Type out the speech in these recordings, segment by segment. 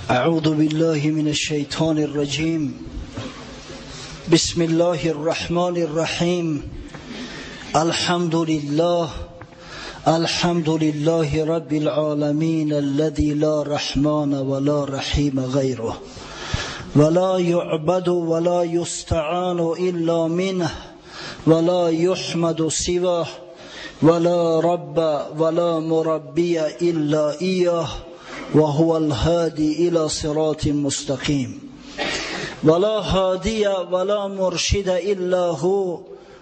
أعوذ بالله من الشيطان الرجيم. بسم الله الرحمن الرحيم. الحمد لله، الحمد لله رب العالمين الذي لا رحمن ولا رحيم غيره ولا يعبد ولا يستعان إلا منه ولا يحمد سواه ولا رب ولا مربي إلا إياه وهو الهادي إلى صراط مستقيم ولا هادي ولا مرشد إلا هو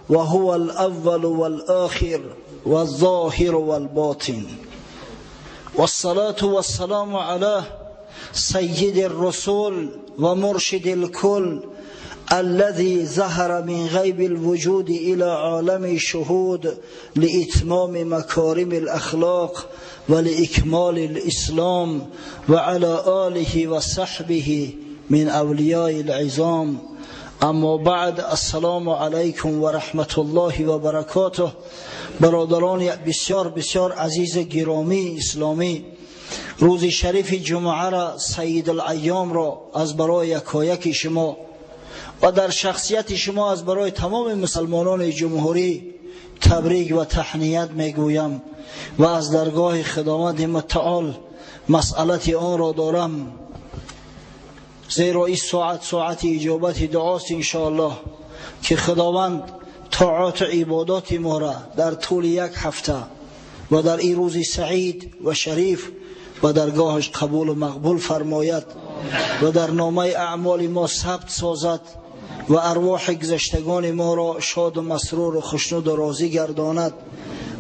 وهو الأول والآخر والظاهر والباطن. والصلاة والسلام على سيد الرسول ومرشد الكل الذي ظهر من غيب الوجود إلى عالم الشهود لإتمام مكارم الأخلاق ولإكمال الإسلام وعلى آله وصحبه من أولياء العظام. اما بعد، السلام علیکم و رحمت الله و برکاته. برادران بسیار بسیار عزیز گرامی اسلامی، روز شریف جمعه را، سید الایام را از برای یکایک شما و در شخصیت شما از برای تمام مسلمانان جمهوری تبریک و تهنیت میگویم و از درگاه خداوند متعال مسئلت آن را دارم، زیرا این ساعت ساعت اجابت دعاست انشاءالله که خداوند طاعات و عبادات ما را در طول یک هفته و در این روز سعید و شریف و درگاهش قبول و مقبول فرماید و در نامه اعمال ما ثبت سازد و ارواح گذشتگان ما را شاد و مسرور و خوشنود و راضی گرداند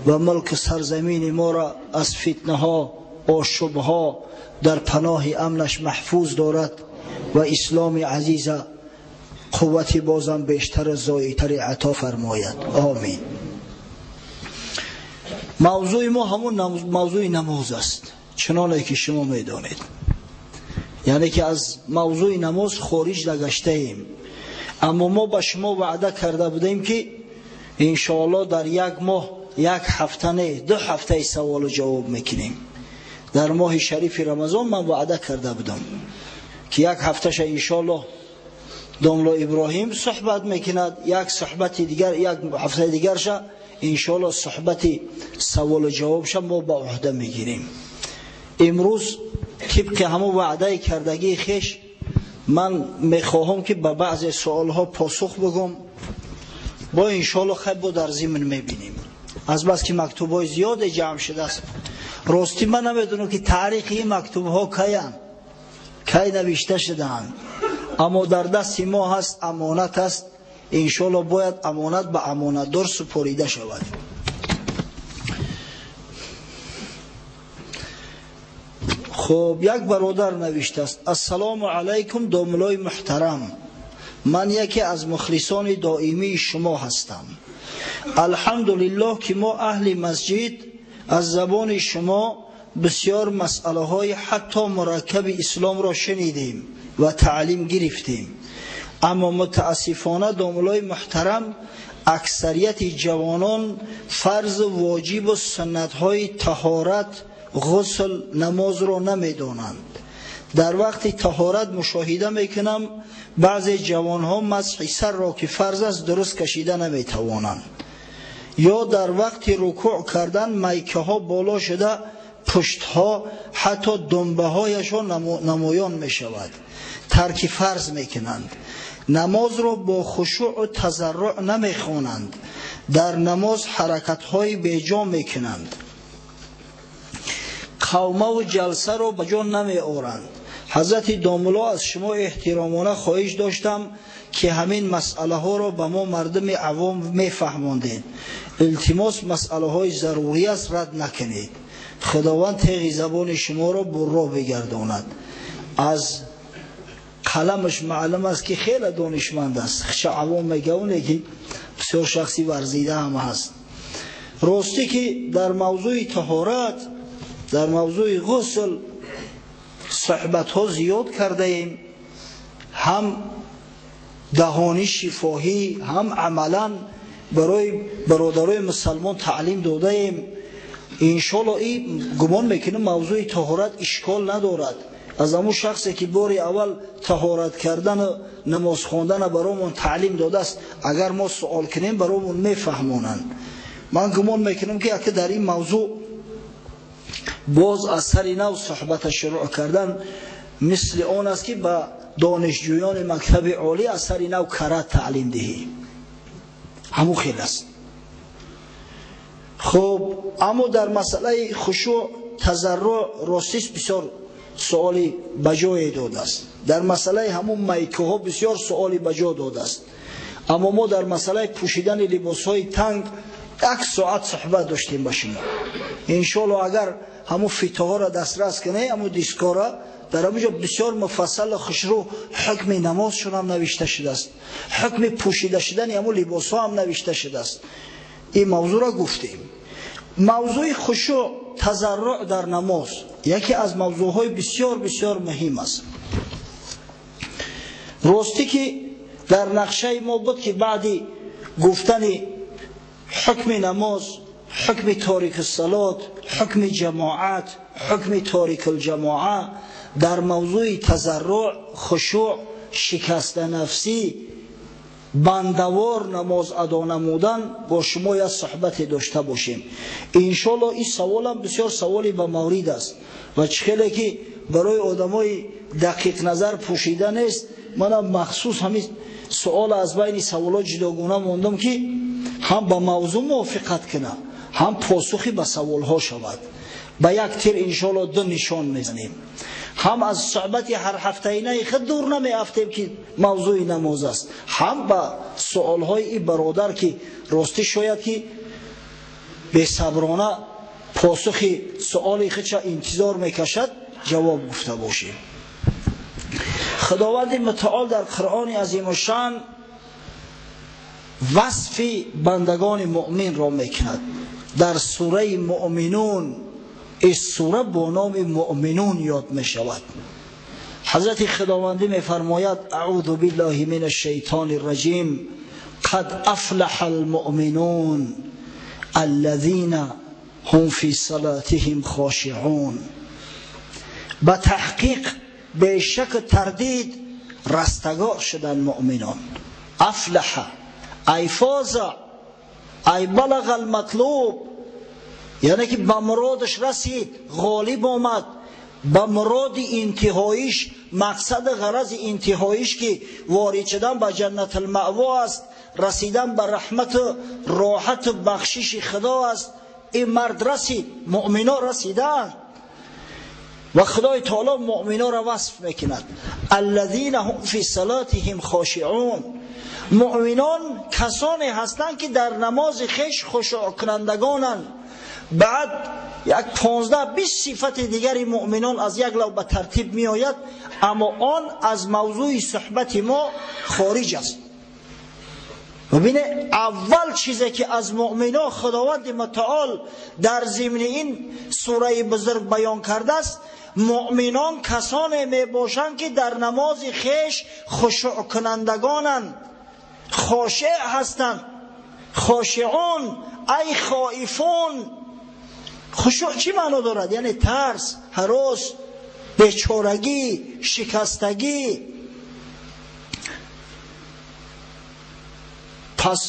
و ملک سرزمین ما را از فتنه ها، آشوب ها در پناه امنش محفوظ دارد و اسلام عزیز قوت بازم بیشتر زایتر عطا فرماید. آمین. موضوع ما همون موضوع نماز است، چنانه که شما میدانید، یعنی که از موضوع نماز خارج نگشته ایم. اما ما به شما وعده کرده بودیم که انشاءالله در یک ماه، یک هفته نه، 2 هفته سوال و جواب میکنیم. در ماه شریف رمضان من وعده کرده بودم که یک هفتهش انشاءالله داملا ابراهیم صحبت میکند، یک صحبت دیگر، یک هفته دیگرش انشاءالله صحبت سوال و جوابش ما به عهده میگیریم. امروز طبق همون وعده کردگی خیش من میخواهم که به بعض سوالها پاسخ بگم، با انشاءالله خیلی با در ضمن میبینیم. از بس که مکتوب های زیاد جمع شده است، راستی من نمیدونم که تاریخ این مکتوب ها کی نوشته شده‌اند، اما در دست ما هست، امانت است، انشاءالله باید امانت به امانتدار سپریده شود. خب، یک برادر نوشته است: السلام علیکم داملای محترم، من یکی از مخلصان دائمی شما هستم. الحمدلله که ما اهل مسجد از زبان شما بسیار مسئله های حتی مرکب اسلام را شنیدیم و تعلیم گرفتیم، اما متاسفانه داملای محترم اکثریت جوانان فرض واجب و سنت های طهارت، غسل، نماز را نمیدانند. در وقت طهارت مشاهده میکنم بعضی جوانها مسح سر را که فرض است درست کشیده نمیتوانند، یا در وقت رکوع کردن میکه ها بالا شده، پشت ها حتی دنبه هایشان نمایان میشود، ترک فرض میکنند، نماز را با خشوع و تضرع نمیخوانند، در نماز حرکت های بیجا میکنند، قومه و جلسه را به جا نمی آورند. حضرت داملا از شما احترامانه خواهش داشتم که همین مسئله ها را به ما مردم عوام میفهماندید. التماس مسئله های ضروری است، رد نکنید. خداوند تیغ زبان شما را برا بگرداند. از قلمش معلوم است که خیلی دانشمند است، خش عوام میگه که بسیار شخصی ورزیده هم هست. راستی که در موضوع طهارت، در موضوع غسل صحبت ها زیاد کرده ایم، هم دهانی شفاهی هم عملا برای برادرای مسلمان تعلیم داده ایم. انشالله این گمان میکنم موضوع طهارت اشکال ندارد. Аз ҳамун шахсе ки бори аввал таҳорат кардану намоз хондана баромон таълим додааст, агар мо суол кунем, баромон мефаҳмонанд. Ман гумон мекунам ки ака дар ин мавзӯъ боз аз сари нав суҳбата шурӯъ кардан мисли он аст, ки ба донишҷӯёни мактаби олӣ аз сари нав кара таълим диҳӣ. Ҳамун хел аст. Хуб, аммо дар масъалаи хушӯъ, тазарруъ ростист бисёр суоли ба ҷое додааст. Дар масъалаи ҳамун майкаҳо бисёр суоли ба ҷо додааст. Аммо мо дар масъалаи пӯшидани либосҳои танг як соат суҳбат доштем ба шумо. Иншоалло агар ҳамун фитоҳоро дастрас кунед, ҳамун дискора, дар ҳамун ҷо бисёр муфассал хушрӯ ҳукми намозшон ҳам навишта шудааст, ҳукми пӯшида шудани ҳамун либосҳо ҳам навишта шудааст. Ин мавзӯъро гуфтем. Мавзӯи хушӯъ, тазарруъ дар намоз яке аз мавзӯъҳои бисёр бисёр муҳим аст. Ростӣ ки дар нақшаи мо буд ки баъди гуфтани ҳукми намоз, ҳукми торикуссалот, ҳукми ҷамоат, ҳукми торикулҷамоа дар мавзӯи тазарруъ, хушӯъ, шикастанафсӣ, бандавор намоз адо намудан бо шумо як суҳбате дошта бошем. Иншоалло ин саволам бисёр саволи ба маврид аст ва чӣ хеле ки барои одамои дақиқназар пӯшида нест, манам махсус ҳамин суол аз байни саволҳо ҷудогона мондам, ки ҳам ба мавзӯъ мувофиқат кунад, ҳам посухи ба саволҳо шавад. Ба як тир иншоалло ду нишон мезанем. Ҳам аз суҳбати ҳар ҳафтаинаи худ дур намеафтем, ки мавзӯи намоз аст, ҳам ба суолҳои ин бародар, ки ростӣ шояд ки бесаброна посухи суоли худша интизор мекашад, ҷавоб гуфта бошем. Худованди мутаол дар Қуръони азимушшаън васфи бандагони муъминро мекунад. Дар сураи Муъминун, ин сура бо номи Муъминун ёд мешавад. Ҳазрати Худовандӣ мефармояд: аъузу биллаҳи мин ашшайтони рраҷим, қад афлаҳа алмуъминун аллазина ҳум фи салатиҳим хошиъун. Ба таҳқиқ бешаку тардид растагор шуданд муъминон. Афлаҳа ай фоза, ай балаға алматлуб, яъне ки ба муродаш расид, ғолиб омад, ба муроди интиҳоиш, мақсаду ғарази интиҳоиш, ки ворид шудан ба ҷаннатулмаъво аст, расидан ба раҳмату роҳату бахшиши Худо аст. Ин мард расид, муъмино расидаанд ва Худои таоло муъминоро васф мекунад: аллазина ҳум фи салатиҳим хошиъун. Муъминон касоне ҳастанд, ки дар намози хеш хушӯъкунандагонанд. Баъд як 15-20 сифати дигари муъминон аз як лав ба тартиб меояд, аммо он аз мавзӯи суҳбати мо хориҷ аст. Бибине, аввал чизе ки аз муъминон Худованди мутаол дар зимни ин сураи бузург баён кардааст, муъминон касоне мебошанд, ки дар намози хеш хушӯъкунандагонанд, хошеъ ҳастанд. Хошиъун ай хоифун. Хушӯъ чӣ маъно дорад? Яъне тарс, ҳарос, бечорагӣ, шикастагӣ. Пас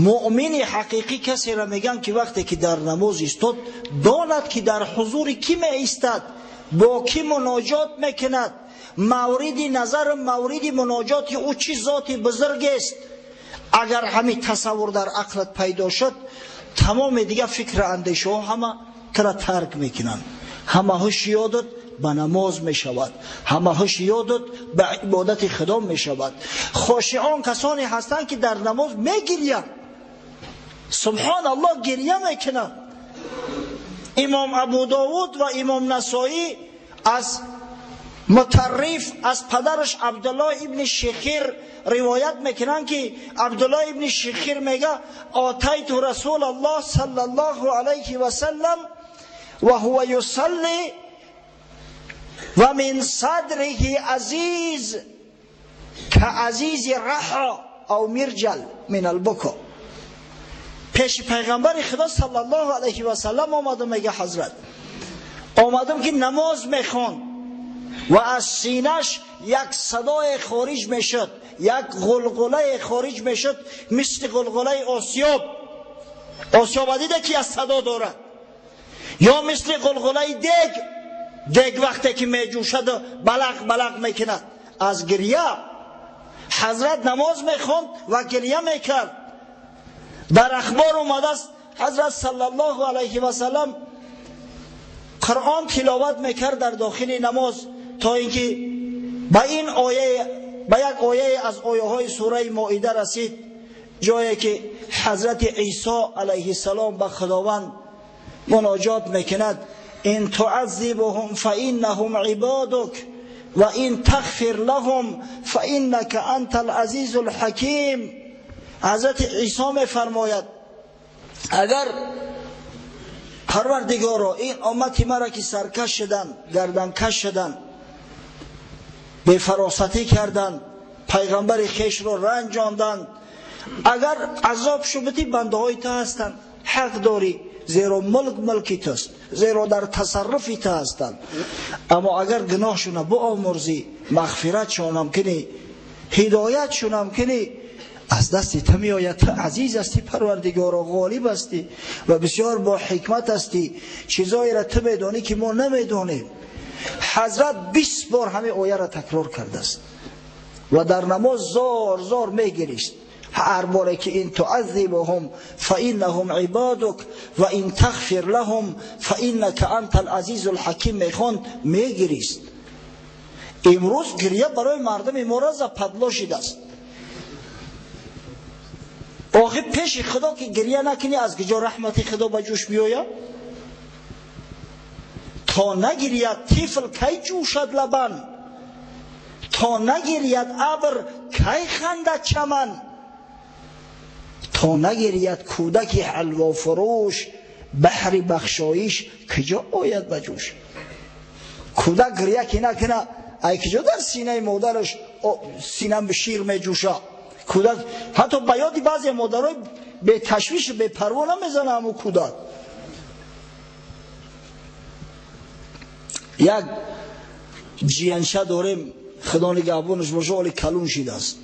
муъмини ҳақиқӣ касеро мегӯянд, ки вақте ки дар намоз истод, донад, ки дар ҳузури кӣ меистад, бо кӣ муноҷот мекунад, мавриди назару мавриди муноҷоти ӯ чӣ зоти бузургест. Агар ҳамин тасаввур дар ақлат пайдо шуд, тамоми дигар фикру андешаҳо ҳама тура тарк мекунанд. Ҳама ҳуш ёдат ба намоз мешавад, ҳама ҳуш ёдат ба ибодати Худо мешавад. Хошиъон касоне ҳастанд, ки дар намоз мегирянд. Субҳоналлоҳ, гиря мекунанд. Имом Абу Довуд ва имом Насоӣ аз Мутарриф, аз падараш Абдуллоҳ ибни Шихир ривоят мекунанд, ки Абдуллоҳ ибни Шихир мега: отайту Расулаллоҳ саллаллоҳу алайҳи васаллам ва ҳува юсалли ва мин садриҳи азиз ка азизи раҳо ав мирҷал мин албуко. Пеши пайғамбари Худо саллаллоҳу алайҳи васаллам омадам, мега ҳазрат, омадам, ки намоз мехонд. و از سینه‌اش یک صدای خارج میشد، یک غلغله خارج میشد، مثل غلغله آسیاب. آسیاب دیده که از صدا دارد، یا مثل غلغله دیگ، دیگ وقتی که میجوشد و بلق بلق میکند از گریه. حضرت نماز میخوند و گریه میکرد. در اخبار اومده است حضرت صلی الله علیه و سلم قرآن تلاوت میکرد در داخل نماز، تا اینکه به این آیه، به یک آیه از آیه های سوره مائده رسید، جایی که حضرت عیسی علیه السلام به خداوند مناجات میکند: ان تعذبهم فانهم عبادك و ان تغفر لهم فانك انت العزیز الحکیم. حضرت عیسی میفرماید اگر پروردگارا این امت مرا که سرکش شدن، گردنکش شدن، بفراستی کردن، پیغمبر خیش رو رنجاندن، اگر عذاب شدی بنده های تو هستند، حق داری، زیرا ملک ملکی توست، زیرا در تصرفی تو هستند. اما اگر گناهشون بآمرزی، مغفرتشون هم کنی، هدایتشون هم کنی، از دست تو میآید. تو عزیز هستی پروردگارا، غالب هستی و بسیار با حکمت هستی، چیزایی را تو میدانی که ما نمیدانیم. حضرت 20 بار همه آیه را تکرار کرده است و در نماز زار زار میگریست. هر باره که این تعذبهم فانهم عبادك و این تغفر لهم فانك انت العزیز الحکیم میخوند، میگریست. امروز گریه برای مردم ما را پدلا شده است. آخه پیش خدا که گریه نکنی از کجا رحمت خدا به جوش بیاید؟ تا نگرید طفل کی جوشد لبن، تا نگرید ابر کی خندد چمن، تا نگرید کودک حلوا فروش بحر بخشایش کجا آید به جوش. کودک گریه که نکنه ای کجا در سینه مادرش سینه به شیر میجوشه. کودک حتی به یاد بعضی مادرای به تشویش به پروا نمیزنه همون کودک. یک جیانشه داریم، خدا نگهبانش باشه، ولی کلون شده است،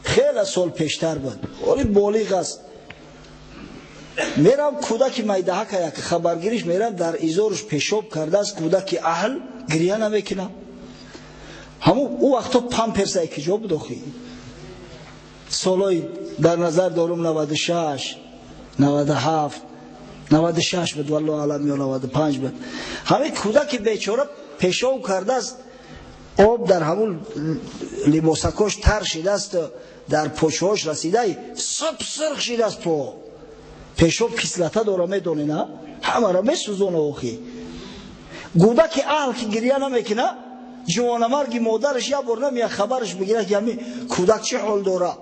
خیلی سال پیشتر بود، ولی بالغ است. میرم کودک میدهه که یک خبرگیریش میرم، در ایزارش پیشاب کرده است، کودک اهل گریه نمیکنه. همون او وقتا پامپرس ای کجا بود آخی؟ سالای در نظر دارم 96 97 96 بود، والله عالم، یا 95 بود. همه کودک بیچاره پیشاب کرده است، آب در همون لباسکاش تر شده است، در پوچهاش رسیده، سب سرخ شده است. پا پیشاب کسلته داره، میدونی نه، همه را میسوزونه. آخی کودک اهل که گریه نمیکنه، جوانمرگ مادرش یه بار نمیاد خبرش بگیره که همین کودک چه حال داره.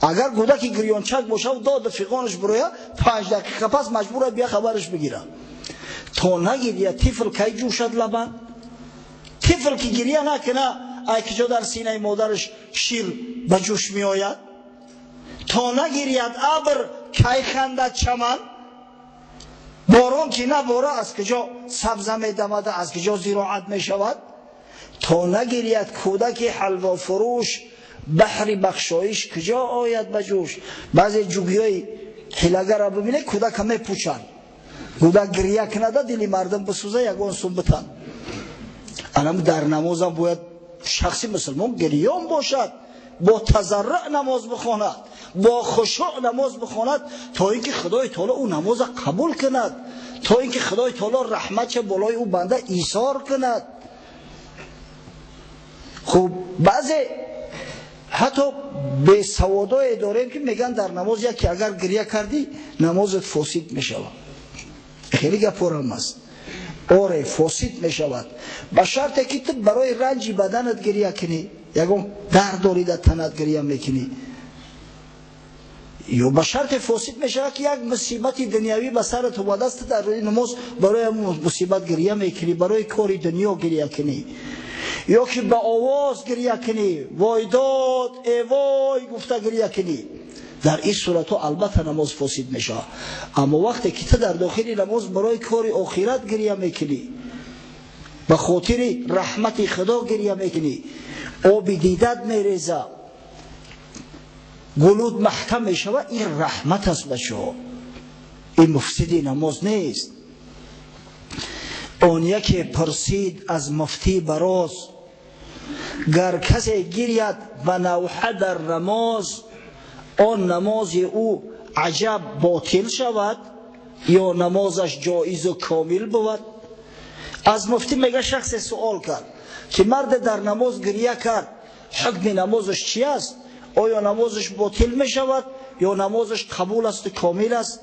اگر کودک گریانچک باشه و داد فیقانش بروید، 5 دقیقه پس مجبوره بیا خبرش بگیره. تا نگیریه طفل کی جوشد لبن؟ طفل که گریه نکنه ای کجا در سینه مادرش شیر به جوش می آید؟ تا نگیرید ابر کی خندد چمن؟ باران که نباره از کجا سبزه می دمد، از کجا زراعت می شود؟ تا نگیرید کودک حلوا فروش بحر بخشایش کجا آید به جوش؟ بعضی جوگیای حیله‌گر را ببینه کودک همه پوچن، کودک گریه کنده دلی مردم بسوزه یگان سوم بتن. انم در نمازم باید شخصی مسلمان گریان باشد، با تضرع نماز بخواند، با خشوع نماز بخواند، تا اینکه خدای تعالی او نماز قبول کند، تا اینکه خدای تعالی رحمت بالای او بنده ایثار کند. خب بعضی حتی به سوادای داریم که میگن در نماز یکی اگر گریه کردی نمازت فاسد میشود. خیلی گپورم است. آره فاسد میشود، به شرط که تو برای رنج بدنت گریه کنی، یکم درد داری در تنت گریه میکنی، یا به شرط فاسد میشود که یک مصیبت دنیوی به سرت اومده است، در نماز برای مصیبت گریه میکنی، برای کار دنیا گریه کنی، یا که به آواز گریه کنی، وای داد ای وای گفته گریه کنی، در این صورت ها البته نماز فاسد میشه. اما وقتی که تو در داخل نماز برای کار آخرت گریه میکنی، به خاطر رحمت خدا گریه میکنی، آب دیدت میریزه، گلود محکم میشود. این رحمت است بچه‌ها، این مفسد نماز نیست. آن یکی پرسید از مفتی براز، گر کسی گرید و نوحه در نماز، آن نماز او عجب باطل شود یا نمازش جایز و کامل بود؟ از مفتی میگه شخص سوال کرد که مرد در نماز گریه کرد، حکم نمازش چی است؟ آیا نمازش باطل میشود یا نمازش قبول است و کامل است؟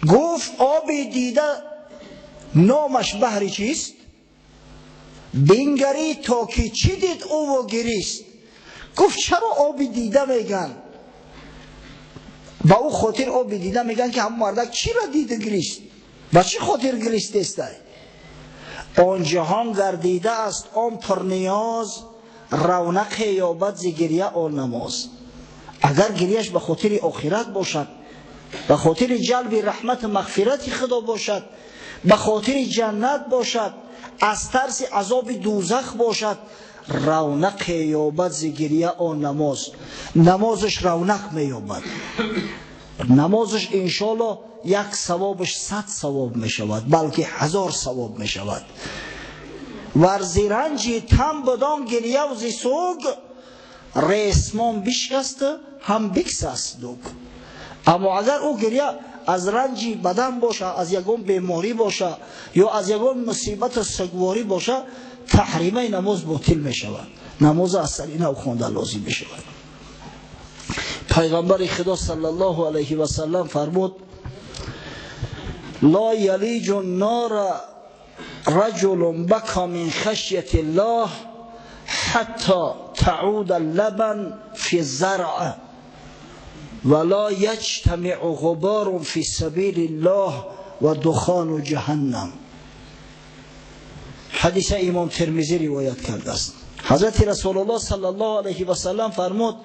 گفت آب دیده نامش بحری چیست؟ بینگری تا که چی دید او و گریست. گفت چرا آب دیده میگن؟ با او خاطر آب دیده میگن که هم مردک چی را دید گریست؟ با چی خاطر گریست است؟ آن جهان گردیده است آن پرنیاز، رونق یابد ز گریه آن نماز. اگر گریهش به خاطر آخرت باشد، به خاطر جلب رحمت و مغفرت خدا باشد، به خاطر جنت باشد، از ترس عذاب دوزخ باشد، رونق یابد ز گریه آن نماز. نمازش رونق مییابد، نمازش انشالله یک ثوابش 100 ثواب میشود، بلکه 1000 ثواب میشود. ور ز رنج تن بدان گریه و ز سوگ، ریسمان بشکست هم بگسست دوگ. اما اگر او گریه از رنج بدن باشه، از یگان بیماری باشه یا از یگان مصیبت سگواری باشه، تحریمه نماز باطل میشود، نماز از سر نو خوانده لازم میشود. پیغمبر خدا صلی الله علیه و سلم فرمود لا یلیج النار رجل بکا من خشیت الله حتی تعود اللبن فی الزرع ولا یجتمع غبار فی سبیل الله و دخان جهنم. حدیث امام ترمذی روایت کرده است. حضرت رسول الله صلی الله علیه و سلم فرمود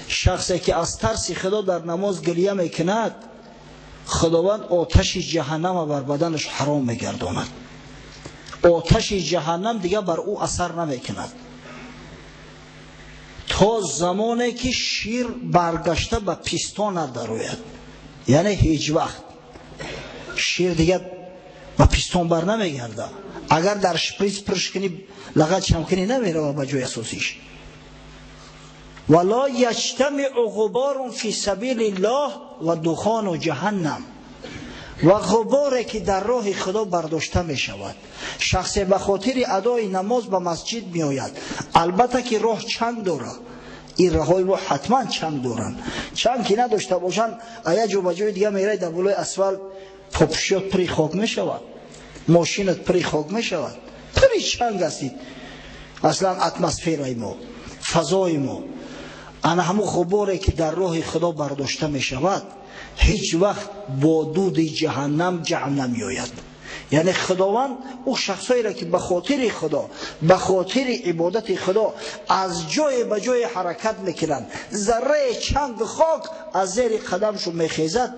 شخصی که از ترس خدا در نماز گریه میکند، خداوند آتش جهنم بر بدنش حرام میگرداند. آتش جهنم دیگه بر او اثر نمیکند تا زمانی که شیر برگشته به پستان ندروید. یعنی هیچ وقت شیر دیگه به پستان بر نمیگرده. اگر در شپریز پرش کنی، لغت چمکنی نمیره به جای اساسیش. ولا یجتمع غبار فی سبیل الله و دخان جهنم. و غباری که در راه خدا برداشته می شود. شخص به خاطر ادای نماز به مسجد می آید، البته که راه چنگ داره، این راههای ما حتما چنگ دارن، چنگ که نداشته باشن ایا جو به جای دیگه میره، در بالای اسفالت پاپشیات پری خاک می شود، ماشینت پری خاک می شود، پری چنگ هستید. اصلا اتمسفر ما، فضای ما، انا همون غباری که در راه خدا برداشته می شود هیچ وقت با دود جهنم جهنم میآید. یعنی خداوند او شخصایی را که به خاطر خدا، به خاطر عبادت خدا از جای به جای حرکت میکنند، ذره چنگ خاک از زیر قدمشون میخیزد،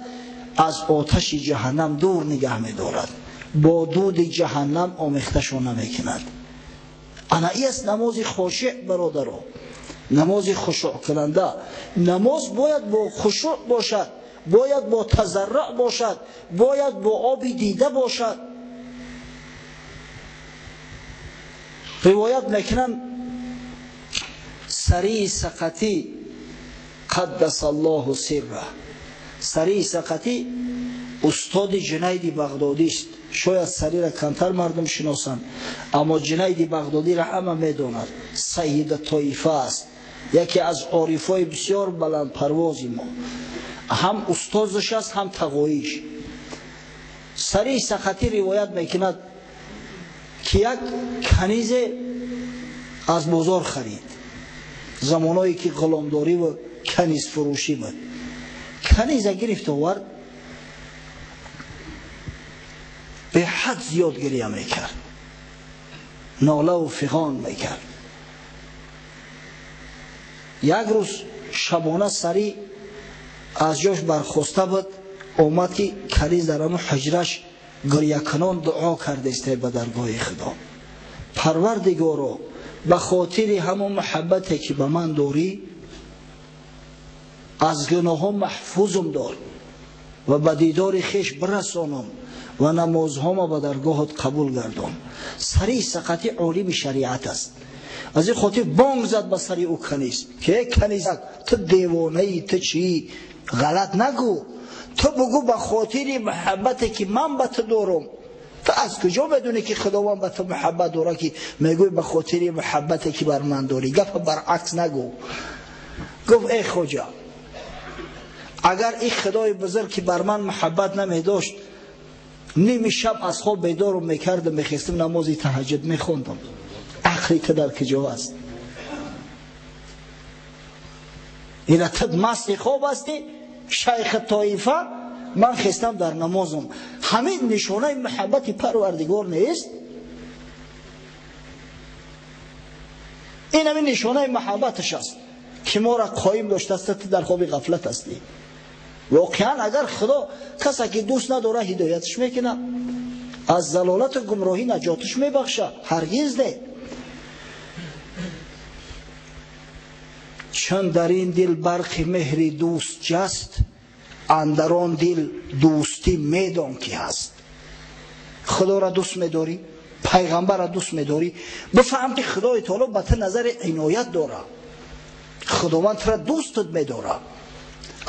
از آتش جهنم دور نگه میدارد، با دود جهنم آمیختشون نمیکند. انا ای است نماز خاشع برادرو، نماز خشوع کننده. نماز باید با خشوع باشد، باید با تضرع باشد، باید با آب دیده باشد. روایت میکنن سری سقطی قدس الله سره، سری سقطی استاد جنید بغدادی است. شاید سری را کمتر مردم شناسند، اما جنید بغدادی را همه میدانند. سید طایفه است، یکی از عارفای بسیار بلند پرواز ما، هم استادش است هم تقویش. سری سقطی روایت میکند که یک کنیز از بازار خرید، زمانایی که غلامداری و کنیز فروشی بود. کنیز گرفت آورد، به حد زیاد گریه میکرد، ناله و فغان میکرد. یک روز شبانه سری از جاش برخواسته بود، اومد که کنیز در همون حجرش گریه کنان دعا کرده است به درگاه خدا. Парвардигоро, ба хотири ҳамон муҳаббате ки ба ман дорӣ, аз гуноҳҳо маҳфузам дор ва ба дидори хеш бирасонам ва намозҳома ба даргоҳат қабул гардон. Сари сақати олими шариат аст. Аз ин хотир бонг зад ба сари ӯ каниз ки эй канизак, ту девонаӣ, ту чӣ? Ғалат нагӯ, ту бугӯ ба хотири муҳаббате ки ман ба ту дорам. Ту аз куҷо медонӣ ки Худованд ба ту муҳаббат дорад, ки мегӯй ба хотири муҳаббате ки бар ман дорӣ? Гапа баръакс нагӯ. Гуфт эй хоҷа, агар ин Худои бузург ки бар ман муҳаббат намедошт, ними шаб аз хоб бедорам мекардам, мехестам намози таҳаҷҷуд мехондам. Ақли ту дар куҷо аст? Ина ту масти хоб ҳастӣ, шайхи тоифа, ман хестам дар намозам. Ҳамин нишонаи муҳаббати Парвардигор нест? Ин ҳамин нишонаи муҳаббаташ аст ки моро қоим доштааст, ту дар хоби ғафлат ҳастӣ. Воқеан агар Худо касе ки дӯст надорад ҳидоятш мекунад, аз залолату гумроҳӣ наҷоташ мебахшад, ҳаргиз не. Чун дар ин дил барқи меҳри дӯст ҷаст, андар он дил дӯстӣ медон ки ҳаст. Худоро дӯст медорӣ, пайғамбарро дӯст медорӣ, бифаҳм ки Худои таоло ба ту назари иноят дорад. Худованд туро дӯстат медорад.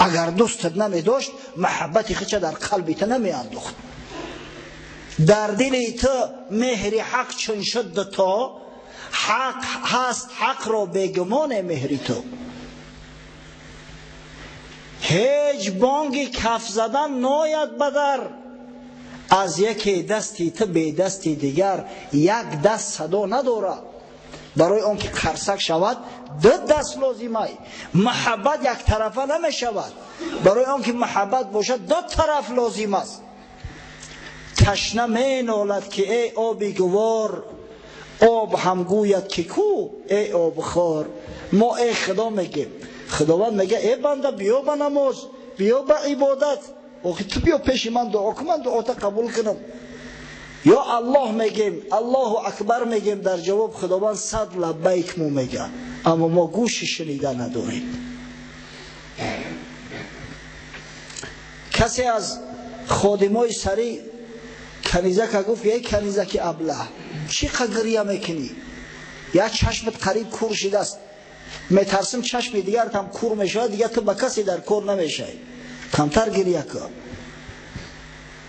Агар дӯстат намедошт, муҳаббати худша дар қалби ту намеандохт. Дар дили ту меҳри ҳақ чун шуд то ҳақ ҳаст, ҳақро бегумоне меҳри ту. Ҳеҷ бонги каф задан нояд ба дар, аз яке дасти ту бе дасти дигар як даст садо надорад. Барои он ки қарсак шавад ду даст лозимай. Муҳаббат яктарафа намешавад. Барои он ки муҳаббат бошад ду тараф лозим аст. Ташна менолад ки эй оби гувор, об ҳам гӯяд ки ку эй обхор. Мо эй Худо мегем, Худованд мега эй банда, биё ба намоз, биё ба ибодат, охи ту биё пеши ман дуо кун, ман дуота қабул кунам. Ё Аллоҳ мегем, Аллоҳу акбар мегем, дар ҷавоб Худованд сад лаббайк мо мега, аммо мо гӯши шунида надорем. Касе аз ходимои сари канизака гуфт эй канизаки аблаҳ, чӣ қа гиря мекунӣ? Як чашмат қариб кур шидааст, метарсим чашми дигарат ҳам кур мешавад, дигар ту ба касе дар кор намешавӣ, камтар гиря кун.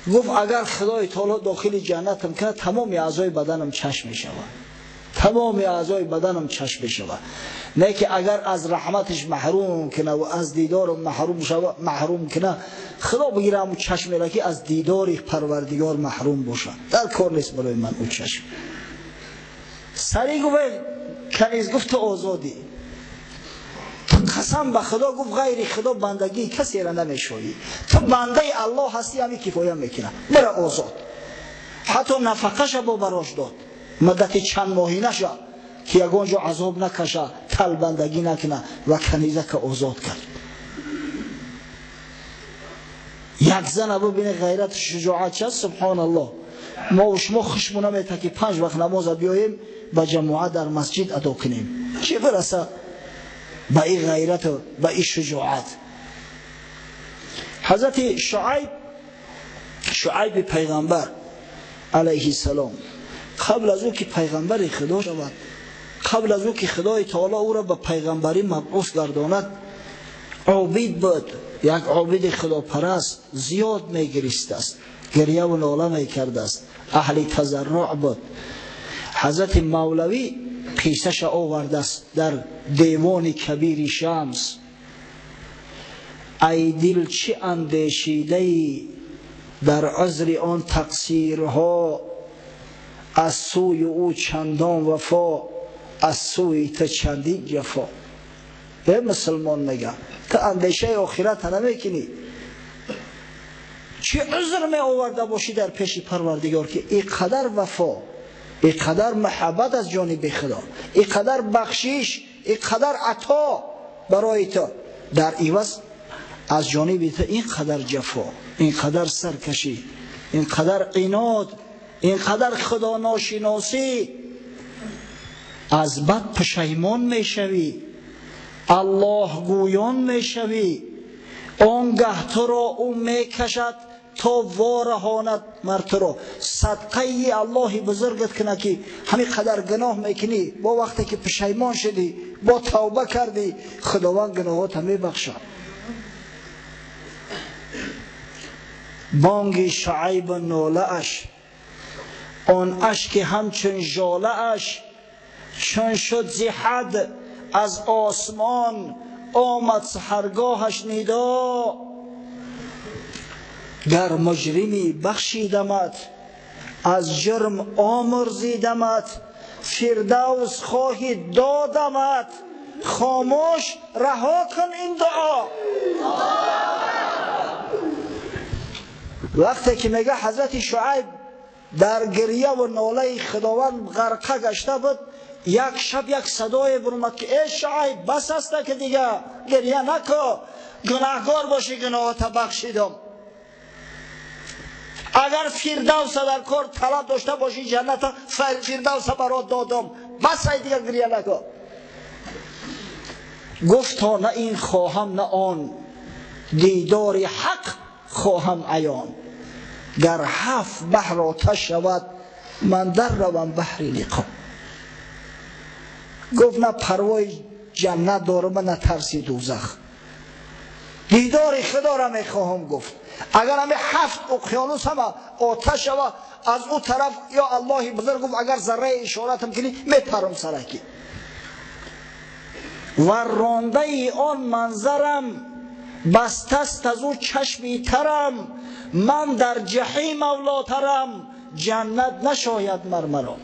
Гуфт агар Худои таоло дохили ҷаннатам кунад, тамоми аъзои баданам чашм мешавад, тамоми аъзои баданам чашм мешавад. Не ки агар аз раҳматаш маҳрум кунад ва аз дидорам маҳрум кунад, Худо бигира ҳамун чашмеро ки аз дидори Парвардигор маҳрум бошад. Дар кор нест барои ман ӯ чашм. Сари гуфт каниз, гуфт ту озодӣ. Қасам ба Худо гуфт ғайри Худо бандагии касеро намешавӣ. Ту бандаи Аллоҳ ҳастӣ, ҳамин кифоя мекунад. Бира озод. Ҳатто нафақаша бо барош дод. Муддати чанд моҳӣ наша ки ягон ҷо азоб накаша, талбандагӣ накуна ва канизака озод кард. Як зана бибине ғайрату шуҷоат част, субҳоналлоҳ. Мо шумо хушму намета ки 5 вақт намоза биёем ба ҷамоат дар масҷид адо кунем. Чӣ бираса ба ин ғайрату ба ин шуҷоат? Ҳазрати Шуайб, Шуайби пайғамбар алайҳиссалом, қабл аз ӯ ки пайғамбари Худо шавад, қабл аз ӯ ки Худои таоло ӯро ба пайғамбарӣ мабъус гардонад, обид буд, як обиди худопараст, зиёд мегиристааст, гиряву нола мекардааст, аҳли тазарруъ буд. Ҳазрати Мавлавӣ қиссаша овардааст дар девони кабири Шамс. Ай дил чӣ андешидаӣ дар узри он тақсирҳо, аз сӯи ӯ чандон вафо, аз сӯи ту чандин ҷафо. Э мусулмон мега, ту андешаи охирата намекунӣ, чӣ узр меоварда бошӣ дар пеши Парвардигор ки ин қадар вафо, ин қадар муҳаббат аз ҷониби Худо, ин қадар бахшиш, ин қадар ато барои ту, дар иваз аз ҷониби ту ин қадар ҷафо, ин қадар саркашӣ, ин қадар инод, ин қадар худоношиносӣ. Аз бад пушаймон мешавӣ, Аллоҳ гӯён мешавӣ, он гаҳ туро ӯ мекашад то вораҳонад мар туро. Садқаи Аллоҳи бузургат кунад ки ҳамин қадар гуноҳ мекунӣ, бо вақте ки пушаймон шудӣ, бо тавба кардӣ, Худованд гуноҳотро мебахшад. Бонги Шуайб нолааш, он ашки ҳамчун жолааш, чун шуд зи ҳад аз осмон омад саҳаргоҳаш нидо. Гар муҷрими бахшидамат, аз ҷурм омурзидамат, фирдавс хоҳи додамат, хомӯш раҳо кун ин дуо. Вақте ки мега ҳазрати Шуайб дар гирья ва нолаи Худованд ғарқа гашта буд, як шаб як садое баромад ки эй Шуайб, бас аст ки дига гирья нако, гунаҳгор бошӣ, гуноҳата бахшидам. Агар фирдавса дар кор талаб дошта бошӣ, ҷанната фирдавса барот додам, бас ай дига гирья нако. Гуфт то на ин хоҳам на он, дидори ҳақ хоҳам аён. Гар ҳафт баҳр оташ шавад, ман дар равам баҳри лиқо. Гуфт на парвои ҷаннат дорам, на тарси дӯзах, дидори Худоро мехоҳам. Гуфт агар ҳами ҳафт уқёнус ҳама оташ шава, аз ӯ тараф ё Аллоҳи бузург, гуфт агар зарраи ишоратам кунӣ, мепарам сараки. Ва рондаи он манзарам бастаст аз ӯ чашми тарам, ман дар ҷаҳим авлотарам, ҷаннат нашояд мармаро.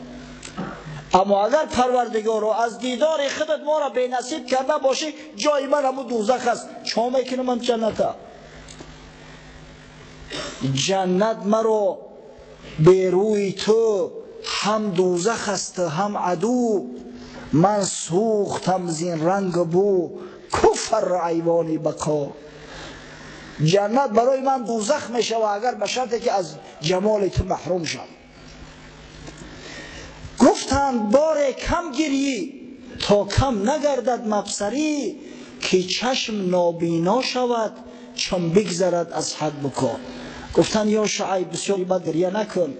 Аммо агар Парвардигоро аз дидори худат моро бенасиб карда бошӣ, ҷои ман ҳамун дӯзах аст, чо мекунам ман ҷанната? Ҷаннат маро берӯи ту ҳам дӯзах аст, ҳам аду. Ман сӯхтам зин ранг бу куфр айвони бақо. Ҷаннат барои ман дӯзах мешавад, агар ба шарте ки аз ҷамоли ту маҳрум шавам. Гуфтанд боре кам гирӣ то кам нагардад мабсарӣ, ки чашм нобино шавад чун бигзарад аз ҳад буко. Гуфтанд ё Шуайб, бисёр бад гирья накун,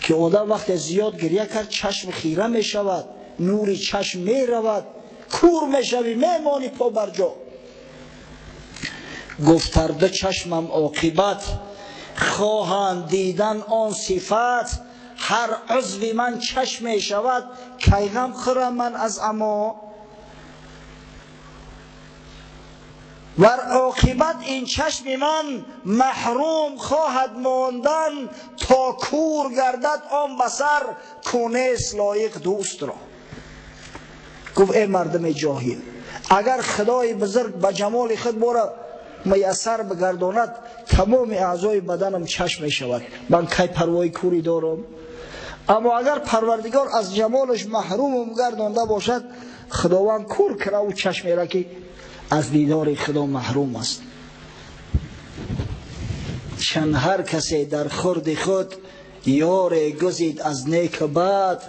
ки одам вақте зиёд гирья кард, чашм хира мешавад, нури чашм меравад, кур мешавӣ, мемонӣ по бар ҷо. Гуфтарда чашмам оқибат хоҳанд дидан он сифат, ҳар узви ман чашм мешавад, кай ғам хӯрам ман аз амо. Вар оқибат ин чашми ман маҳрум хоҳад мондан, то кур гардад он басар, ку нест лоиқ дӯстро. Гуфт эй мардуми ҷоҳил, агар Худои бузург ба ҷамоли худ бора муяссар бигардонад, тамоми аъзои баданам чашм мешавад, ман кай парвои курӣ дорам? Аммо агар Парвардигор аз ҷамолаш маҳрумам гардонда бошад, Худованд кур кунад ӯ чашмеро ки аз дидори Худо маҳрум аст. Чун ҳар касе дар хурди худ ёре гузид аз нек бад,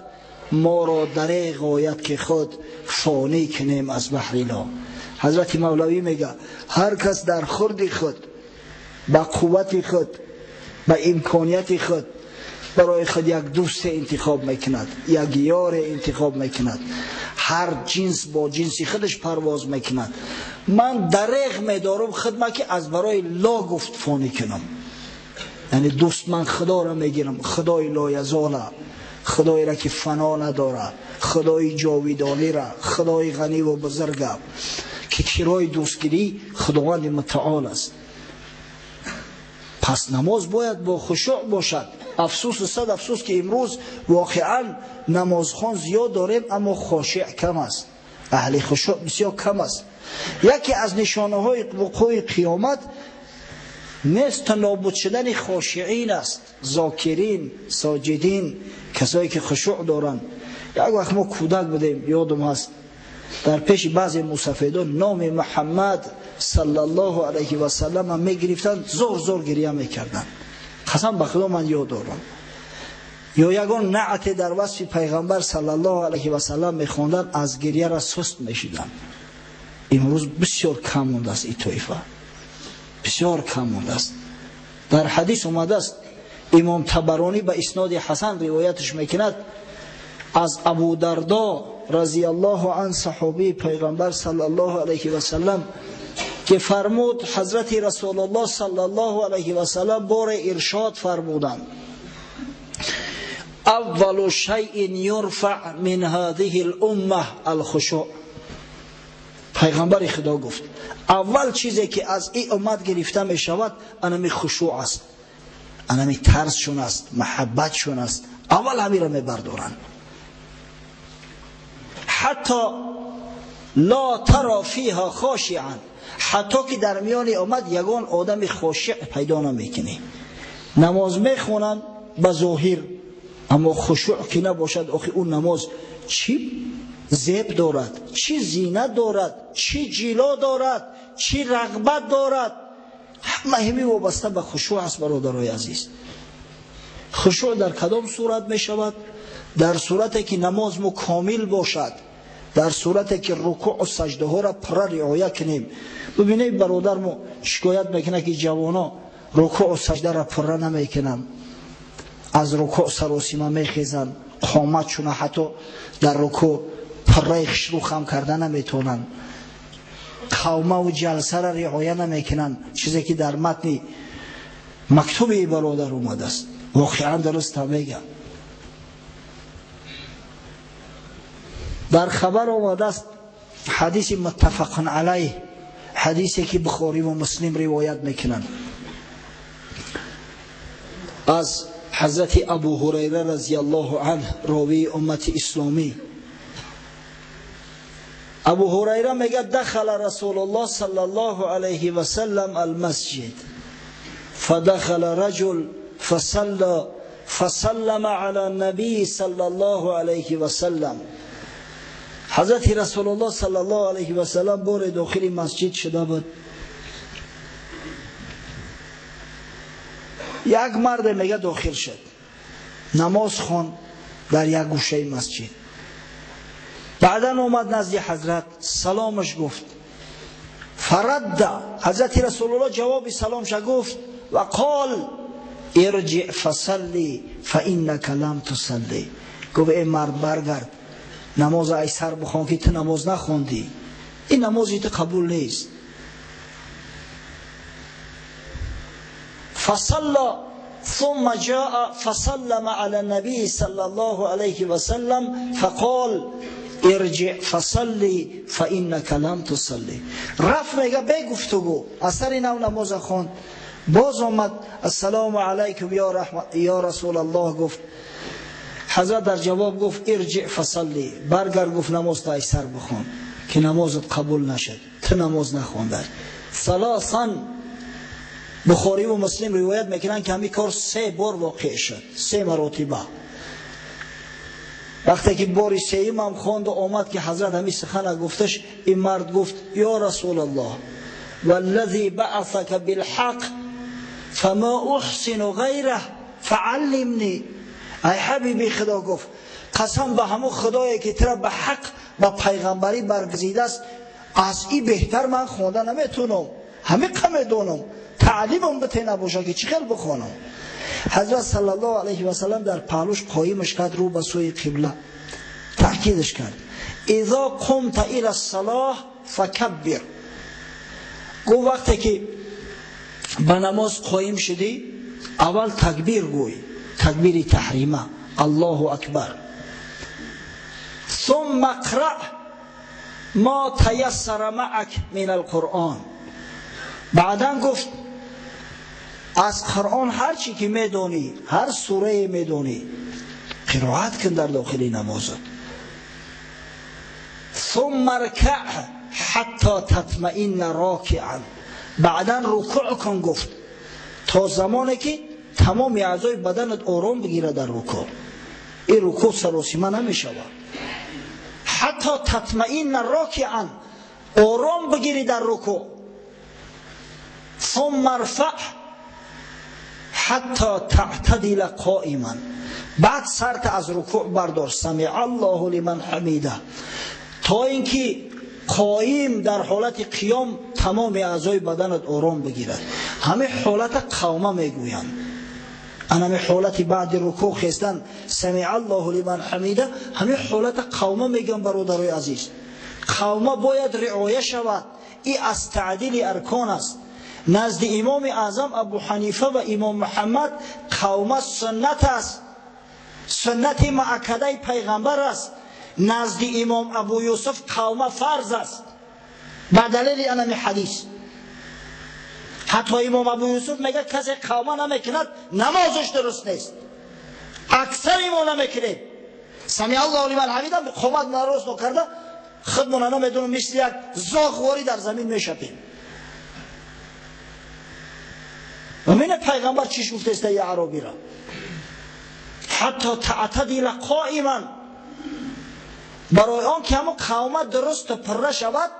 моро дареғ ояд ки худ фонӣ кунем аз баҳри ло. Ҳазрати Мавлавӣ мега ҳар кас дар хурди худ ба қуввати худ, ба имконияти худ барои худ як дӯсте интихоб мекунад, як ёре интихоб мекунад, ҳар ҷинс бо ҷинси худаш парвоз мекунад. Ман дареғ медорам худма ки аз барои ло гуфт фонӣ кунам, яъне дӯст ман Худоро мегирам, Худои лоязола, Худоеро ки фано надорад, Худои ҷовидониро, Худои ғаниву бузурга, ки кирои дӯстгирӣ Худованди мутаол аст. Пас намоз бояд бо хушӯъ бошад. Афсӯсу сад афсӯс ки имрӯз воқеан намозхон зиёд дорем, аммо хошеъ кам аст, аҳли хушӯъ бисёр кам аст. Яке аз нишонаҳои вуқӯи қиёмат нест нобуд шудани хошиин аст, зокирин, соҷидин, касое ки хушӯъ доранд. Як вақт мо кӯдак будем, ёдам ҳаст, дар пеши баъзе мусафедон номи Муҳаммад саллаллоҳу алайҳи васаллам мегирифтанд, зор зор гирья мекарданд. Қасам ба Худо ман ёд дорам. ё ягон наъте дар васфи пайғамбар саллаллоҳу алайҳи васаллам мехонданд, аз гирьяра суст мешиданд. Имрӯз бисёр кам мондааст ин тоифа, бисёр кам мондааст. Дар ҳадис омадааст, имом Табаронӣ ба исноди ҳасан ривоятш мекунад аз Абу Дардо разияллоҳу ан, саҳобии пайғамбар саллаллоҳу алайҳи васаллам, ки фармуд ҳазрати Расулуллоҳ саллаллоҳу алайҳи васаллам боре иршод фармуданд: аввалу шайъин юрфаъ мин ҳазиҳи л-умма ал-хушӯъ. Пайғамбари Худо гуфт аввал чизе ки аз ин уммат гирифта мешавад анами хушӯъ аст, анами тарсшон аст, маҳаббатшон аст. Аввал ҳамиро мебардоранд. Ҳатто ла тара фиҳа хошиан, ҳатто ки дар миёни уммат ягон одами хошиъ пайдо намекунӣ. Намоз мехонанд ба зоҳир, аммо хушӯъ ки набошад, охи ӯ намоз чӣ зеб дорад, чӣ зинат дорад, чӣ ҷило дорад, чӣ рағбат дорад. Ҳама ҳами вобаста ба хушӯъ аст, бародарои азиз. Хушӯъ дар кадом сурат мешавад? Дар сурате ки намоз мо комил бошад, дар сурате ки рукӯъу саҷдаҳоро пурра риоя кунем. Бибинед, бародар мо шикоят мекунад ки ҷавоно рукӯъу саҷдаро пурра намекунанд, аз рукӯъ саросима мехезанд, қоматшуна ҳатто дар рукӯъ пурраи хушрӯ хам карда наметавонанд, қавмаву ҷалсаро риоя намекунанд, чизе ки дар матни мактуби бародар омадааст. Воқеан дуруст мегӯям. Дар хабар омадааст ҳадиси муттафақун алайҳ, ҳадисе ки Бухорӣ ва Муслим ривоят мекунанд аз ҳазрати Абу Ҳурайра разияллоҳу анҳ, ровии уммати исломӣ. Абу Ҳурайра мегӯяд: дахала Расулуллоҳ саллаллоҳу алайҳи васаллам алмасҷид фадахала раҷул фасалла фасаллама ала набии саллаллоҳу алайҳи васаллам. Ҳазрати Расулуллоҳ саллаллоҳу алайҳи васаллам боре дохили масҷид шуда буд. Як марде мега дохил шуд, намоз хонд дар як гӯшаи масҷид. Баъдан омад назди ҳазрат, саломаш гуфт. Фарадда, ҳазрати Расулуллоҳ ҷавоби саломша гуфт ва қол ирҷиъ фасалли фаиннака лам тусалли. Гуфт: эй мард, баргард, намоз ай сар бихон ки ту намоз нахондӣ, ин намози ту қабул нест. فصلى ثم جاء فسلم على النبي صلى الله عليه وسلم فقال ارجع فصلي فإنك لم تصلي. رفت میگه به گفتگو اثر نو نماز خواند، باز آمد السلام علیکم یا رسول الله گفت. حضرت در جواب گفت ارجع فصلی، برگرد، گفت نماز تا سر بخوان که نمازت قبول نشد، تو نماز نخوانده. ثلاثا، بخاری و مسلم روایت میکنن که همین کار 3 بار واقع شد، 3 مراتبه. وقتی که باری سیم هم خواند و آمد که حضرت همین سخن گفتش، این مرد گفت یا رسول الله والذی بعثک بالحق فما احسن غیره فعلمنی. ای حبیبی خدا، گفت قسم به همون خدایی که ترا به حق به پیغمبری برگزیده است، از این بهتر من خوانده نمیتونم، همه قمه دونم، تعلیمم بته نباشه که چی خیلی بخوانم. حضرت صلی الله علیه و سلم در پهلوش قایمش کرد رو به سوی قبله، تاکیدش کرد اذا قمت الى الصلاه فکبر. گفت وقتی که به نماز قایم شدی اول تکبیر گوی، تکبیر تحریمه، الله اکبر. ثم اقرأ ما تيسر معك من القرآن. بعدا گفت از قرآن هر چی که میدونی، هر سوره میدونی قرائت کن در داخل نمازت. ثم ارکع حتی تطمئن راکعا. بعدا رکوع کن، گفت تا زمانی که تمام اعضای بدنت آرام بگیره در رکوع. این رکوع سراسیمه نمیشود. حتی تطمئن راکعا، آرام بگیری در رکوع. ثم ارفع حتی تعتدل قائما. Баъд сарта аз рукӯъ бардор, самиъ Аллоҳу лиман ҳамида, то инки қоим дар ҳолати қиём тамоми аъзои баданат ором бигирад. Ҳамин ҳолата қавма мегӯянд. Анами ҳолати баъди рукӯъ хестан, самиъ Аллоҳу лиман ҳамида, ҳамин ҳолата қавма мегӯянд. Бародарои азиз, қавма бояд риоя шавад. И аз таъдили аркон аст. Назди имоми аъзам Абу Ҳанифа ва имом Муҳаммад қавма суннат аст, суннати муаккадаи пайғамбар аст. Назди имом Абу Юсуф қавма фарз аст ба далели анами ҳадис. Ҳатто имом Абу Юсуф мегӯяд, касе қавма намекунад, намозаш дуруст нест. Аксари мо намекунем. Сами Аллоҳу лиман ҳамида, қомат нарост нокарда, худмона намедонам, мисли як зоғворӣ дар замин мешапем. Ва мена пайғамбар чиш гуфтеста я аробира: ҳатто таътадила қоиман. Барои он ки ҳамон қавма дурусту пурра шавад,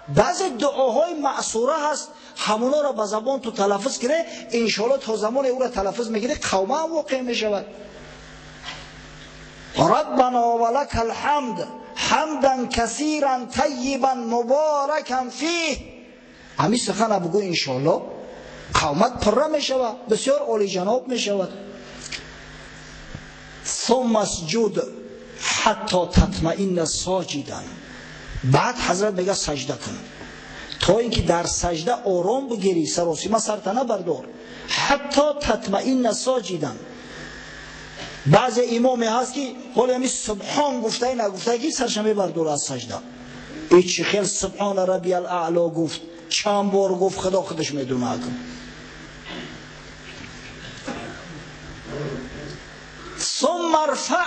баъзе дуоҳои маъсура ҳаст, ҳамонҳоро ба забон ту талаффуз кунӣ, иншоалло то замоне ӯро талаффуз мекунӣ, қавма ҳам воқеъ мешавад. Раббано ва лака алҳамд ҳамдан касиран тайибан муборакан фих. Ҳамин сухана бугӯ, иншоалло қавмат пурра мешавад, бисёр олиҷаноб мешавад. Сумма асҷуд ҳатто татмаинна соҷидан. Баъд ҳазрат мегӯяд, саҷда кун, то ин ки дар саҷда ором бигирӣ, саросима сарта набардор. Ҳатто татмаинна соҷидан. Баъзе имоме ҳаст, ки ҳоли ҳами субҳон гуфтаи нагуфтае, ки сарша мебардора аз саҷда. И чӣ хел субҳона раббиял аъло гуфт, чанд бор гуфт, худо худаш медонад. Сумма арфаъ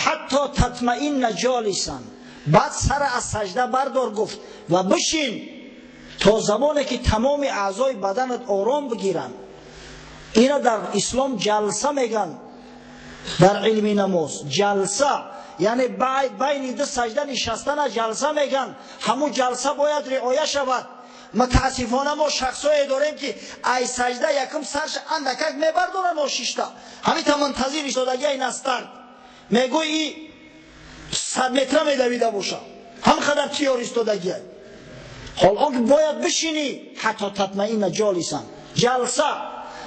ҳатто татмаинна ҷолисан. Баъд сара аз саҷда бардор, гуфт, ва бишин то замоне ки тамоми аъзои баданат ором бигиранд. Ина дар ислом ҷалса мегӯянд, дар илми намоз ҷалса, яъне байни ду саҷда нишастана ҷалса мегӯянд. Ҳамун ҷалса бояд риоя шавад. Мутаассифона мо шахсое дорем, ки ай саҷда якум сарш андакак мебардора, ношишта ҳамита мунтазир истодагиай настард, мегӯй и 100 метра медавида боша, ҳам қадар тиёр истодагиай. Ҳол он ки бояд бишинӣ, ҳатто татмаинна ҷолисан. Ҷалса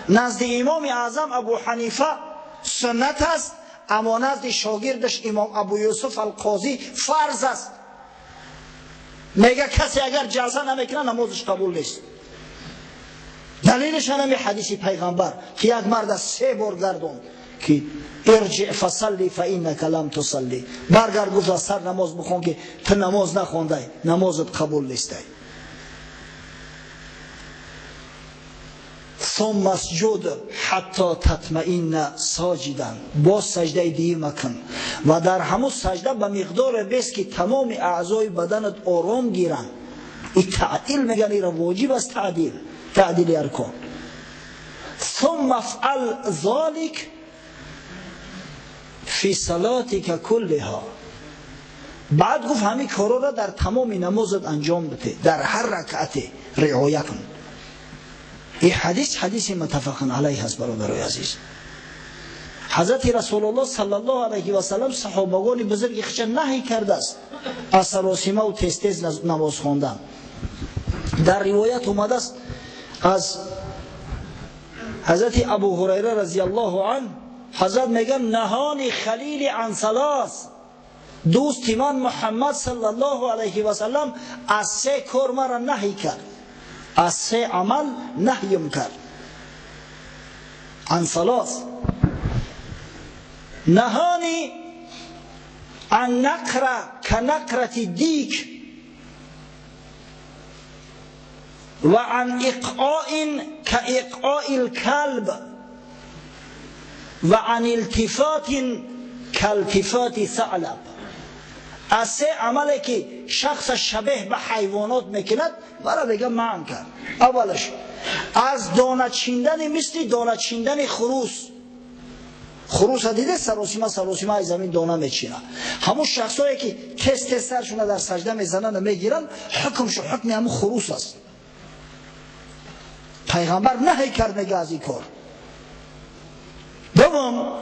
назди имоми аъзам Абу Ҳанифа суннат аст, аммо назди шогирдаш имом Абу Юсуф Алқозӣ фарз аст. Мега, касе агар ҷалса намекунад, намозаш қабул нест. Далелиш ҳанами ҳадиси пайғамбар, ки як мард аз се бор гардонд, ки ирҷиъ фасалли фа иннака лам тусалли. Баргард, гуфт, аз сар намоз бихон, ки ту намоз нахондай, намозат қабул нестай. ثم اسجد حتی تطمئن ساجدا. باز سجده دیمه کن و در همون سجده به مقدار بس که تمام اعضای بدنت آرام گیرن. این تعدیل میگن، این واجب است، تعدیل، تعدیل ارکان. ثم افعل ذلك فی صلاتك كلها. بعد گفت همین کارا را در تمام نمازت انجام بده، در هر رکعت رعایت کن. این حدیث حدیث متفق علیه است. برادرای عزیز، حضرت رسول الله صلی الله علیه و سلم صحابگان بزرگ خودش نهی کرده است از سراسیمه و تیز تیز نماز خواندن. در روایت اومده است از حضرت ابو هریره رضی الله عنه، حضرت میگن نهانی خلیل عن ثلاث. دوست من محمد صلی الله علیه و سلم از سه کار مرا نهی کرد، از سه عمل نهیم کرد. عن ثلاث نهانی عن نقره کنقرة دیک و عن اقعاء كاقعاء الكلب و عن التفات كالتفات ثعلب. از سه عملی که شخص شبیه به حیوانات میکند مرا دیگه منع کرد. اولش از دانه چیندن مثل دانه چیندن خروس. خروس ها دیده سراسیمه سراسیمه از زمین دانه میچینه. همون شخصایی که تست تست سرشون در سجده میزنن و میگیرن، حکمش حکم همون خروس است. پیغمبر نهی کرد میگه از این کار. دوم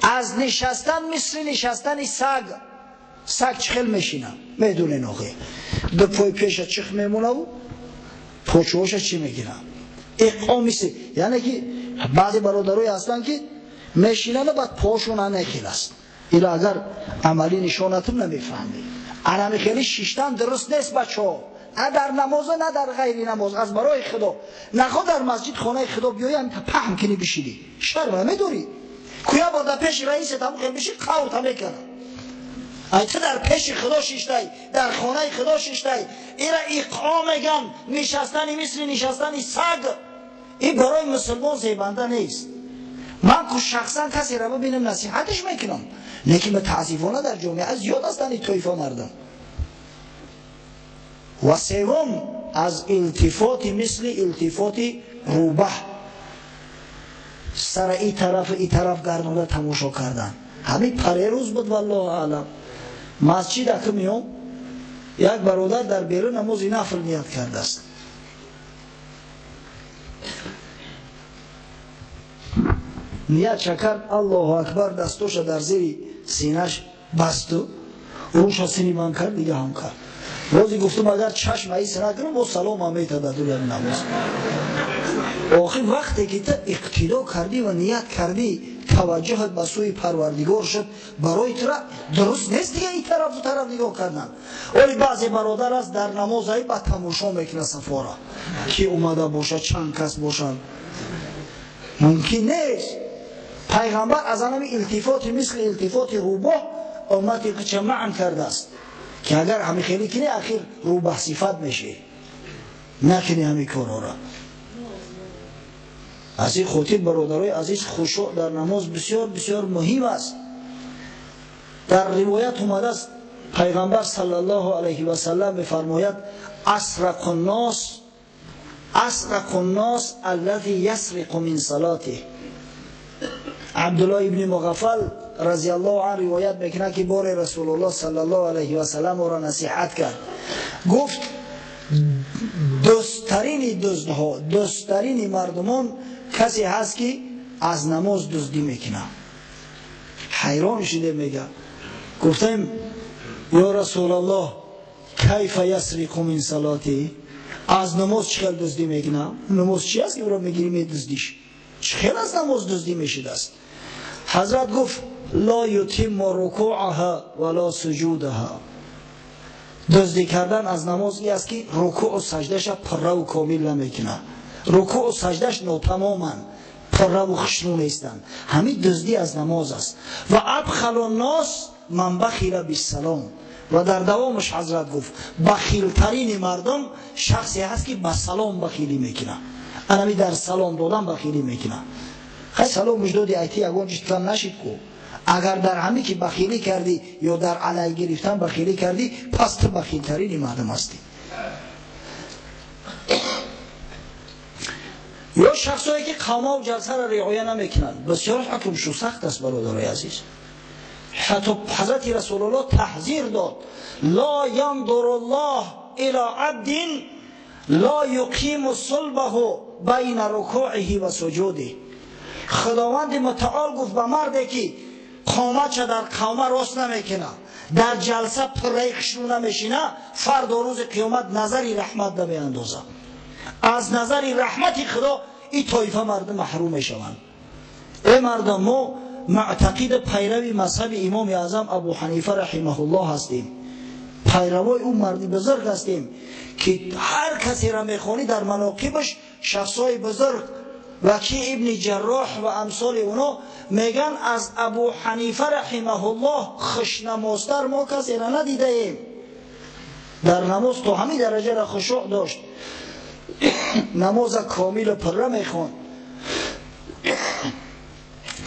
Аз нишастан мисли нишастани саг. Саг чӣ хел мешина? Медонен охе. Ду пой пеша чих мемонаву почуоша чӣ мегира? Иқо мисли, яъне ки баъзе бародарое ҳастанд ки мешинанд, баъд пошон анехел аст. Ила агар амалӣ нишонатум намефаҳмӣ. Анами хели шиштан дуруст нест, бачаҳо. На дар намозу на дар ғайри намоз, аз барои Худо. Нахо дар масҷид хонаи Худо биёй, ҳам паҳм кунӣ бишинӣ. Шарм намедорӣ? Куя бор дар пеши раисет ҳамон хел биши, қаврта мекунад. Ай ту дар пеши Худо шиштай, дар хонаи Худо шиштай. Ира иқо меган, нишастани мисли нишастани саг. Ин барои мусулмон зебанда нест. Ман ку шахсан касеро бибинам насиҳатиш мекунам, лекин мутаассифона дар ҷомеа зиёд ҳастанд ин тоифа мардум. Ва севум аз илтифоти мисли илтифоти рӯбаҳ, сара и тарафу и тараф гардонда тамошо кардан. Ҳамин парерӯз буд, валлоҳу аълам. Масҷид аки меом, як бародар дар берун намози нафл ният кардааст. Ният чакард, Аллоҳу акбар, дастоша дар зери синаш басту, рӯша сини ман кард, дига ҳам кард. Бози гуфтум агар чашм аис накунам, боз салом ҳам метад дар дури ҳамин намоз. Охир вақте ки ту иқтидо кардӣ ва ният кардӣ, таваҷҷӯҳат ба сӯи Парвардигор шуд, барои тура дуруст нест дига ин тарафу тараф нигоҳ кардан. Оли баъзе бародар аст дар намоз ай ба тамошо мекунад сафора, ки омада бошад, чанд кас бошад. Мумкин нест. Пайғамбар аз анами илтифоти мисли илтифоти рӯбоҳ уммати қича маън кардааст, ки агар ҳами хеле кунӣ, ахир рӯбаҳ сифат мешӣ. Накунӣ ҳами корҳоро. Аз ин хотир бародарои азиз, хушӯъ дар намоз бисёр бисёр муҳим аст. Дар ривоят омадааст, пайғамбар саллаллоҳу алайҳи васаллам мефармояд: асрақу ннос аллази ясриқу мин салотиҳ. Абдуллоҳ ибни Муғаффал разияллоҳу анҳу ривоят мекунад, ки боре Расулуллоҳ саллаллоҳу алайҳи васаллам ӯро насиҳат кард. Гуфт: дӯсттарини дуздҳо, дӯсттарини мардумон касе ҳаст, ки аз намоз дуздӣ мекунад. Ҳайрон шуде мега. Гуфтем: ё Расулаллоҳ, кайфа ясриқу мин салотӣ? Аз намоз чӣ хел дуздӣ мекунад? Намоз чи аст ки ӯро мегирӣ медуздиш? Чӣ хел аз намоз дуздӣ мешудааст? Ҳазрат гуфт: ла ютимму рукӯъаҳа ва ла суҷудаҳа. Дуздӣ кардан аз намоз ин аст, ки рукӯъу саҷдаша пурраву комил намекунад. Рукӯъу саҷдаш нотамоманд, пурраву хушнӯ нестанд. Ҳамин дуздӣ аз намоз аст. Ва абхалу ннос ман бахила биссалом. Ва дар давомаш ҳазрат гуфт: бахилтарини мардум шахсе ҳаст, ки ба салом бахилӣ мекунад. Анами дар салом додан бахилӣ мекунад. Хай саломуш доди, айти ягон чиз кам нашид ку. Агар дар ҳамин ки бахилӣ кардӣ ё дар алай гирифтан бахилӣ кардӣ, пас ту бахилтарини мардум ҳастӣ. Ё шахсое ки қавмаву ҷалсаро риоя намекунанд, бисёр ҳукмшу сахт аст, бародарои азиз. Ҳатто ҳазрати Расулуллоҳ таҳзир дод: ла яндуру ллоҳ ила абдин ла юқиму сулбаҳу байна рукӯиҳи ва суҷудиҳ. Худованди мутаол гуфт ба марде ки қоматша дар қавма рост намекунад, дар ҷалса пурраи хушнӯ намешина, фардо рӯзи қиёмат назари раҳмат намеандозад. Аз назари раҳмати Худо ин тоифа мардум маҳрум мешаванд. Э мардум, мо муътақиду пайрави мазҳаби имоми аъзам Абу Ҳанифа раҳимаҳуллоҳ ҳастем. Пайравои ӯ марди бузург ҳастем, ки ҳар касеро мехонӣ дар маноқибаш шахсҳои бузург, Вакӣ ибни Ҷарроҳ ва амсоли оно меган аз Абу Ҳанифа раҳимаҳуллоҳ хушнамозтар мо касеро надидаем. Дар намоз то ҳамин дараҷаро хушӯъ дошт. Намоза комилу пурра мехонд.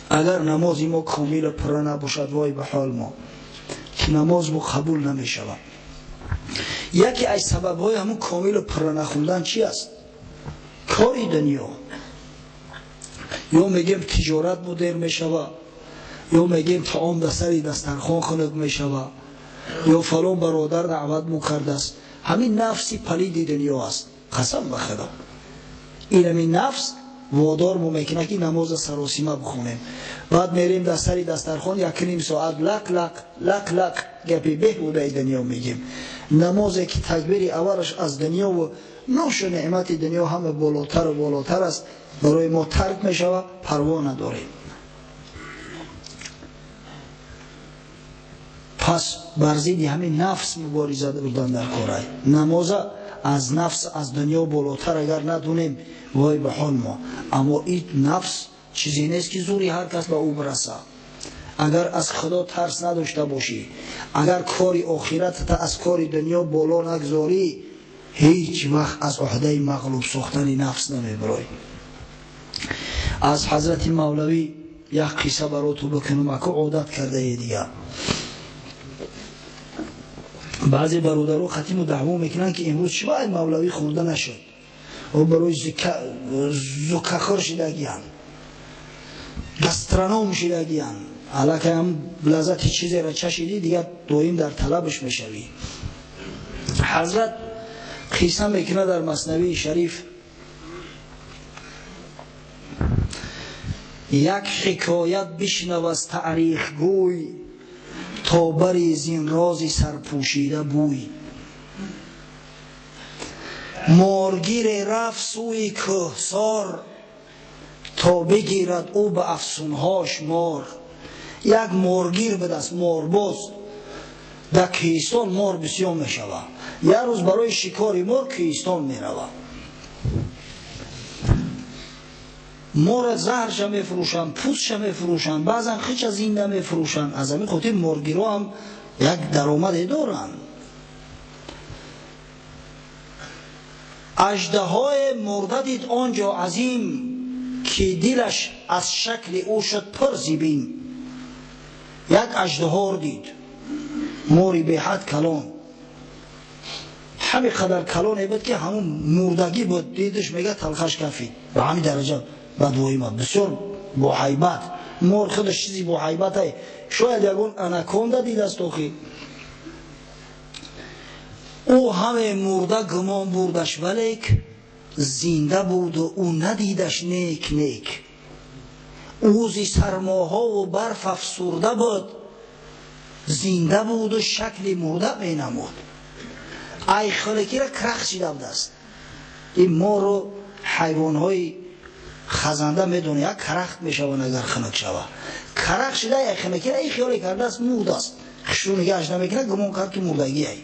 Агар намози мо комилу пурра набошад, вой ба ҳол мо, ки намоз мо қабул намешавад. Яке аз сабабҳои ҳамун комилу пурра нахондан чи аст? Кори дунё. Ё мегем тиҷорат мудир мешава, ё мегем таом дар сари дастархон хунук мешава, ё фалон бародар даъват мо кардааст. Ҳамин нафси палиди дунё аст. Қасам ба Худо, ин ҳамин нафс Водор мо мекунад, ки намоза саросима бихонем. Баъд мерем дар сари дастархон, 1.5 соат лақ лақ лақ лақ гапи беҳудаи дунё мегем. Намозе ки такбири аввалаш аз дунёву ношу неъмати дунё ҳама болотару болотар аст, барои мо тарк мешавад, парво надорем. Пас бар зидди ҳамин нафс мубориза бурдан дар корай. Намоза аз нафс, аз дунё болотар агар надонем, вой ба ҳол мо. Аммо ин нафс чизе нест, ки зури ҳар кас ба ӯ бираса. Агар аз Худо тарс надошта бошӣ, агар кори охиратата аз кори дунё боло нагзорӣ, ҳеҷ вақт аз уҳдаи мағлуб сохтани нафс намебирой. Аз ҳазрати Мавлавӣ як қисса бароту бикунам, аку одат кардае дигар. Баъзе бародаро хатиму даъво мекунанд, ки имрӯз чӣ бояд Мавлавӣ хонда нашуд, ӯ барои зукахӯр шидагиян, гастроном шидагиян. Аллакай ҳам лаззати чизеро чашидӣ, дигар доим дар талабаш мешавӣ. Ҳазрат қисса мекунад дар Маснавии Шариф як ҳикоят: бишнав аз таърихгӯй, то бари зин рози сарпӯшида бӯй. Моргире рафт сӯи кӯҳсор, то бигирад ӯ ба афсунҳош мор. Як моргир будаст, морбоз. Дар кӯҳистон мор бисёр мешавад. Як рӯз барои шикори мор кӯҳистон меравад. Мора заҳрша мефурӯшанд, пӯстша мефурӯшанд, баъзан хича зинда мефурӯшанд. Аз ҳамин хотир моргиро ҳам як даромаде доранд. Аждаҳое мурда дид он ҷо азим, ки дилаш аз шакли ӯ шуд пур зибин. Як аждаҳор дид, мори беҳад калон, ҳамин қадар калоне буд, ки ҳамун мурдагӣ буд. Дидаш, мега, талхаш кафид. Ба ҳамин дараҷа бадвоима, бисёр боҳайбат. Мор худаш чизи боҳайбатай, шояд ягон анаконда дидаст охи. Ӯ ҳаме мурда гумон бурдаш, валек зинда буду ӯ надидаш нек нек. Ӯ зи сармоҳову барф афсурда буд, зинда буду шакли мурда менамуд. Ай хӯлекира крах шида будааст. Ин мору ҳайвонҳои хазанда медонӣ, як карахт мешаванд, агар хунук шава. Карах шида ай хунукира и хиёле кардааст мурдааст, хушрӯ нигаҳаш намекунад, гумон кард, ки мурдагиай.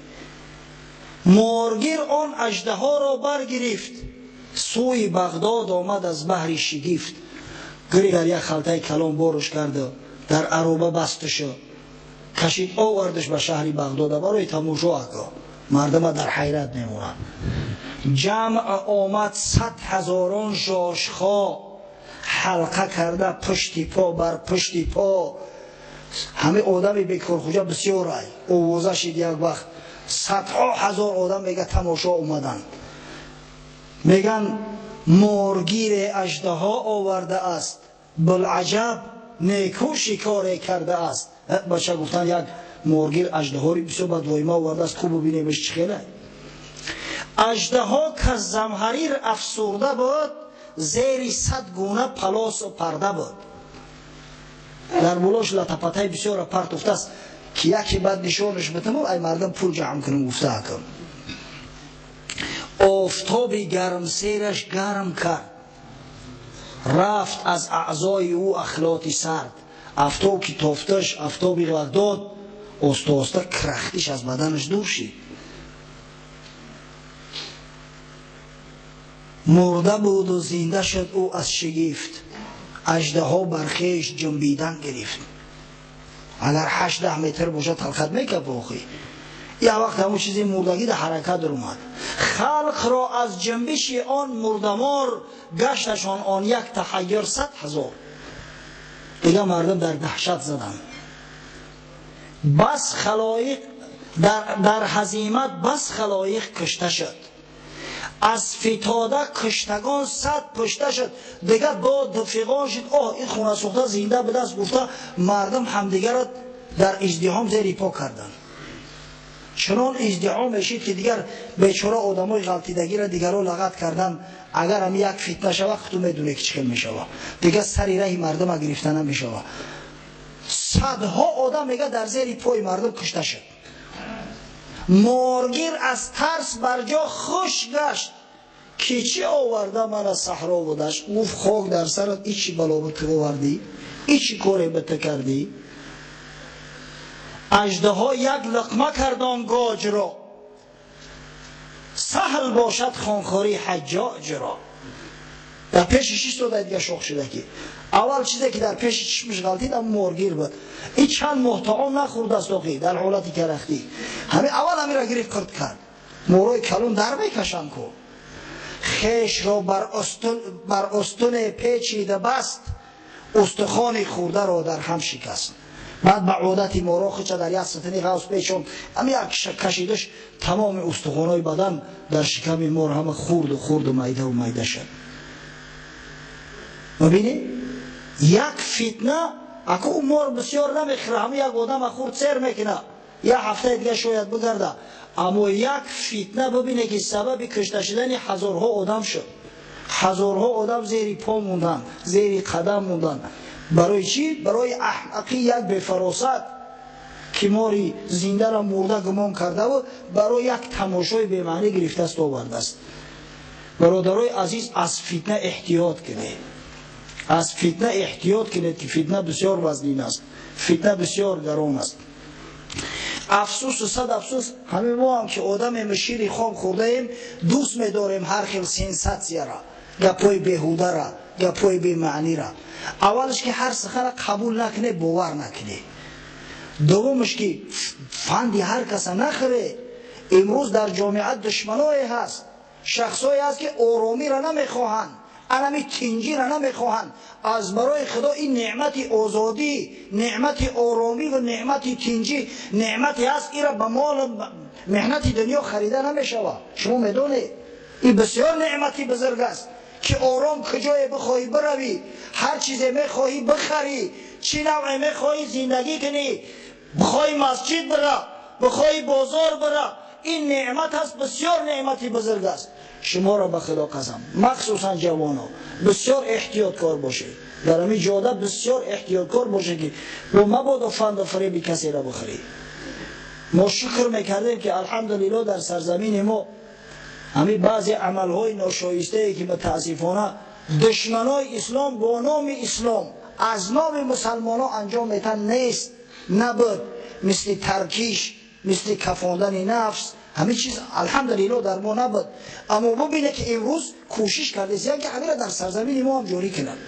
Моргир он аждаҳоро баргирифт, сӯи Бағдод омад аз баҳри шигифт. Гири дар як халтаи калон боруш карду дар ароба бастушу кашид, овардаш ба шаҳри Бағдода барои тамошо. Ако мардума дар ҳайрат мемонад. Ҷамъ омад 100 ҳазорон жошхо, ҳалқа карда пушти по бар пушти по. Ҳамин одами бекорхуҷа бисёрай овоза шид. Як вақт садҳо ҳазор одам, мега, тамошо омаданд. Меган, моргире аждаҳо овардааст, булаҷаб неку шикоре кардааст. Бача гуфтанд, як моргир аждаҳори бисёр бадвоима овардааст, хуб бубинемш чӣ хеле. Аждаҳо каз замҳарир афсурда буд, зери 100 гуна палосу парда буд. Дар болош латапатаи бисёра партофтааст, ки яке баъд нишонаш битаму ай мардам пул ҷамъ кунам гуфта. Акам офтоби гармсераш гарм кард, рафт аз аъзои ӯ ахлоти сард. Афтоб ки тофташ, афтоби Бағдод, оста оста крахтиш аз баданаш дур шид. Мурда буду зинда шуд ӯ аз шигифт, аждаҳо бар хеш ҷунбидан гирифт. Агар 8-10 метр бошад, талхат мекапа охи. Як вақт ҳамун чизи мурдагӣ дар ҳаракат даромад. Халқро аз ҷунбиши он мурдамор гашташон он як таҳайюр 100 ҳазор. Дигар мардум дар даҳшат заданд. Бас халоиқ дар ҳазимат, бас халоиқ кушта шуд, аз фитода куштагон 100 пушта шуд. Дигар дод фиғон шуд: оҳ, ин хунасӯхта зинда будааст, гуфта мардум ҳамдигарро дар издиҳом зери по карданд. Чунон издиҳом мешид, ки дигар бечора одамои ғалтидагиро дигарро лағат кардан. Агар ҳам як фитна шава, худту медонӣ, ки чӣ хел мешава. Дигар сари раҳи мардума гирифта намешава. Садҳо одам, мега, дар зери пои мардум кушта шуд. Моргир аз тарс бар ҷо хуш гашт, ки чӣ оварда мана саҳро будаш. Гуфт: «Хок дар сарат, ичи бало ба ту овардӣ, ичи коре ба ту кардӣ?» Аждаҳо як луқма кардон гоҷро, саҳл бошад хонхории ҳаҷҷоҷро. Дар пеши шистода дига шох шуда, ки аввал чизе ки дар пеши чишмаш ғалтид, ам моргир буд. Ин чанд моҳ таом нахӯрдааст, охи дар ҳолати карахтӣ. Ҳами аввал ҳамира гирифт, қирт кард. Морои калон дар мекашанд ку. Хешро бар устуне печида баст, устухони хурдаро дар ҳам шикаст. Баъд ба одати моро хуча дар як сатини ғавс печон, ам як кашидаш, тамоми устухонҳои бадан дар шиками мор ҳама хурду хурду, майдаву майда шуд. Мебинӣ, як фитна. Аку мор бисёр намехӯра, ҳама як одама хурд, сер мекуна, як ҳафтаи дига шояд бигарда. Аммо як фитна, бибине, ки сабаби кушта шудани ҳазорҳо одам шуд. Ҳазорҳо одам зери по монданд, зери қадам монданд. Барои чӣ? Барои аҳмақи як бефаросат, ки мори зиндаро мурда гумон кардаву барои як тамошои бемаънӣ гирифтааст, овардааст. Бародарои азиз, аз фитна эҳтиёт кунед, аз фитна эҳтиёт кунед, ки фитна бисёр вазнин аст, фитна бисёр гарон аст. Афсӯсу сад афсӯс, ҳамин мо ҳам, ки одамем, шири хом хӯрдаем, дӯст медорем ҳар хел сенсатсияра, гапҳои беҳудара, гапҳои бемаънира. Аввалш, ки ҳар сухана қабул накунед, бовар накунед. Дуввумш, ки фанди ҳар каса нахӯре. Имрӯз дар ҷомеа душманое ҳаст, шахсое ҳаст, ки оромиро намехоҳанд, анами тинҷиро намехоҳанд. Аз барои Худо, ин неъмати озодӣ, неъмати оромӣ ва неъмати тинҷӣ неъмате ҳаст, ира ба молу меҳнати дунё харида намешавад. Шумо медонед, ин бисёр неъмати бузург аст, ки ором куҷое бихоҳӣ биравӣ, ҳар чизе мехоҳӣ бихарӣ, чӣ навъе мехоҳӣ зиндагӣ кунӣ, бихоҳӣ масҷид бира, бихоҳӣ бозор бира. Ин неъмат аст, бисёр неъмати бузург аст. Шуморо ба Худо қасам, махсусан ҷавоно, бисёр эҳтиёткор бошед дар ҳамин ҷода, бисёр эҳтиёткор бошед, ки бо мабодо фанду фареби касеро бихӯред. Мо шукр мекардем, ки алҳамдулилло дар сарзамини мо ҳамин баъзе амалҳои ношоистае, ки мутаассифона душманои ислом бо номи ислом аз номи мусалмонҳо анҷом метан, нест, набуд. Мисли таркиш, мисли кафондани нафс, ҳамин чиз алҳамдулилло дар мо набуд. Аммо бубине, ки имрӯз кӯшиш кардесиян, ки ҳамира дар сарзамини мо ҳам ҷорӣ кунанд.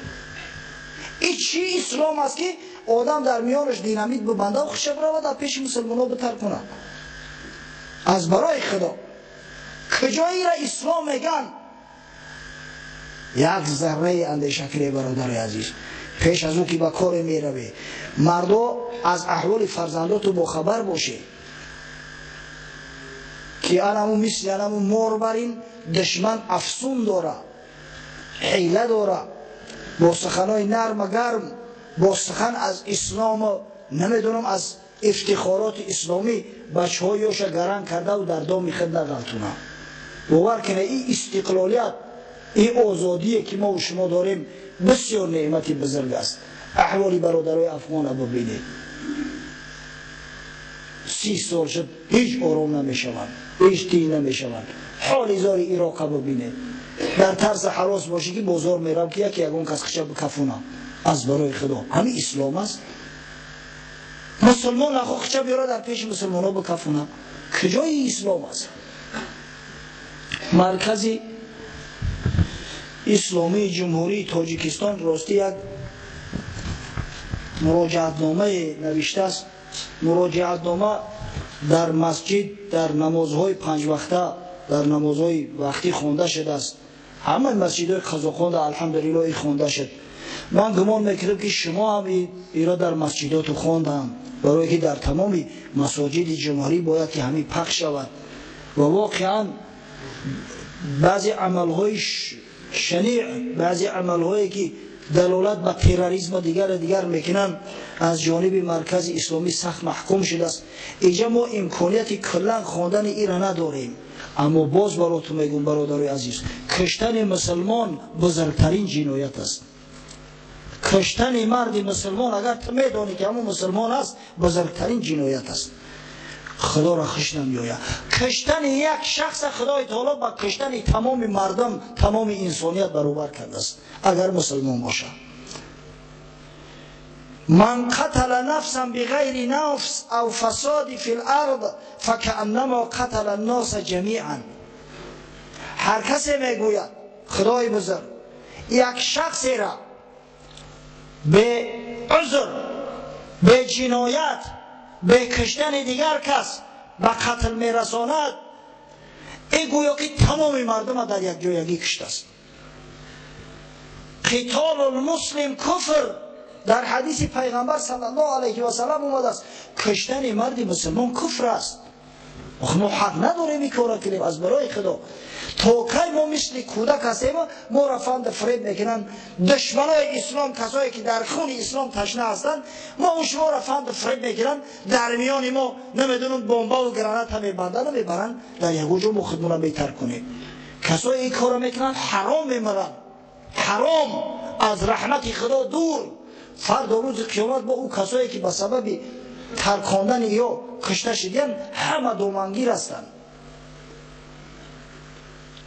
Ин чӣ ислом аст, ки одам дар миёнаш динамит бибанда, хуша биравад, дар пеши мусулмонҳо битар кунад? Аз барои Худо, куҷоира ислом меган? Як зарраи андеша кунед, бародари азиз, пеш аз ӯ ки ба коре меравӣ. Мардо, аз аҳволи фарзандоту бохабар бошед, ки анаму мисли анаму мор бар ин душман афсун дора, ҳила дора, бо суханои нарма гарм, бо сухан аз ислому намедонам, аз ифтихороти исломӣ бачаҳо ёша гаранг кардаву дар доми худ нағалтунанд. Бовар кунед, ин истиқлолият, ин озодие, ки мо шумо дорем, бисёр неъмати бузург аст. Аҳволи бародарои афғона бибинед. 30 сол шуд, ҳеҷ ором намешаванд, ҳеҷ тинҷ намешаванд. Ҳоли зори Ироқа бибинед. Дар тарси ҳарос бошӣ, ки бозор мерам, ки яке ягон кас хича бикафунам. Аз барои Худо, ҳамин ислом аст? Мусулмон нахо хича биёра, дар пеши мусулмонҳо бикафуна. Куҷои ислом аст? Маркази исломии Ҷумҳурии Тоҷикистон ростӣ як муроҷиатномае навиштааст. Муроҷиатнома дар масҷид, дар намозҳои панҷвақта, дар намозҳои вақтӣ хонда шудааст. Ҳамаи масҷидҳои Қазоқонда алҳамдулилло и хонда шуд. Ман гумон мекунам, ки шумо ҳам иро дар масҷидоту хондам, барое ки дар тамоми масоҷиди ҷумҳурӣ бояд ки ҳамин пахш шавад. Ва воқеан баъзе амалҳои шаниъ, баъзе амалҳое, ки далолат ба терроризм ва дигар дигар мекунанд, аз ҷониби маркази исломӣ сахт маҳкум шудааст. Инҷа мо имконияти куллан хондани ира надорем, аммо боз баротун мегӯм, бародарои азиз, куштани мусулмон бузургтарин ҷиноят аст. Куштани марди мусулмон, агар ту медонӣ ки ҳамон мусулмон аст, бузургтарин ҷиноят аст. Худоро хуш намеояд. Куштани як шахс Худои таоло ба куштани тамоми мардум, тамоми инсоният баробар кардааст, агар мусулмон бошад. Ман қатала нафсан биғайри нафс ав фасоди фил ард факааннамо қатала нноса ҷамиан. Ҳар касе мегӯяд Худои бузург як шахсера бе узр, бе ҷиноят, бе куштани дигар кас ба қатл мерасонад, ин гӯё ки тамоми мардума дар якҷоягӣ куштааст. Қитолу лмуслим куфр, дар ҳадиси пайғамбар саллаллоҳу алайҳи васаллам омадааст, куштани марди мусулмон куфр аст. Мо ҳақ надорем ин корро кунем аз барои Худо. То кай мо мисли кӯдак ҳастем, моро фанду фиреб мекунанд душманои ислом, касое ки дар хуни ислом ташна ҳастанд, мо шуморо фанду фиреб мекунанд, дар миёни мо намедонам бомбаву граната мебанданд, мебаранд дар ягон ҷо, мо худмонро метаркунем. Касое ин корро мекунанд ҳаром мемиранд, ҳаром, аз раҳмати Худо дур. Фардо рӯзи қиёмат бо ӯ касое ки ба сабаби таркондани ё кушта шудиян ҳама домангир ҳастанд.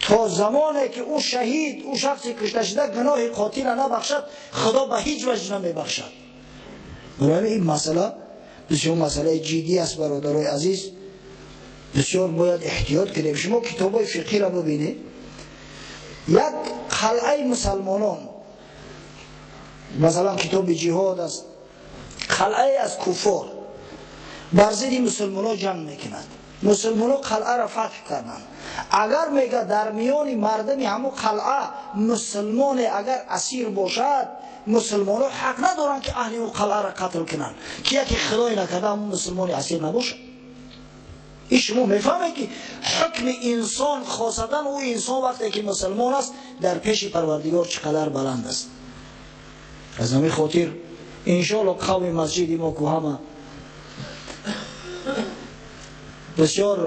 То замоне ки ӯ шаҳид, ӯ шахси кушташуда гуноҳи қотила набахшад, Худо ба ҳеҷ ваҷ намебахшад. Барои ин масъала бисёр масъалаи ҷиддӣ аст, бародарои азиз, бисёр бояд эҳтиёт кунем. Шумо китобҳои фиқҳиро бибинед, як қалъаи мусалмонон, масалан китоби ҷиҳод аст, қалъае аз куффор бар зидди мусулмонҳо ҷанг мекунад, мусулмонҳо қалъаро фатҳ карданд. Агар мега дар миёни мардуми ҳамун қалъа мусулмоне агар асир бошад, мусулмонҳо ҳақ надоранд ки аҳли ӯ қалъаро қатл кунанд, ки яке худое накарда ҳамун мусулмони асир набошад. Ин шумо мефаҳмед ки ҳукми инсон, хосатан ӯ инсон вақте ки мусулмон аст, дар пеши Парвардигор чӣ қадар баланд аст. Аз ҳамин хотир иншоалло қавми масҷиди мо ку ҳама бисёр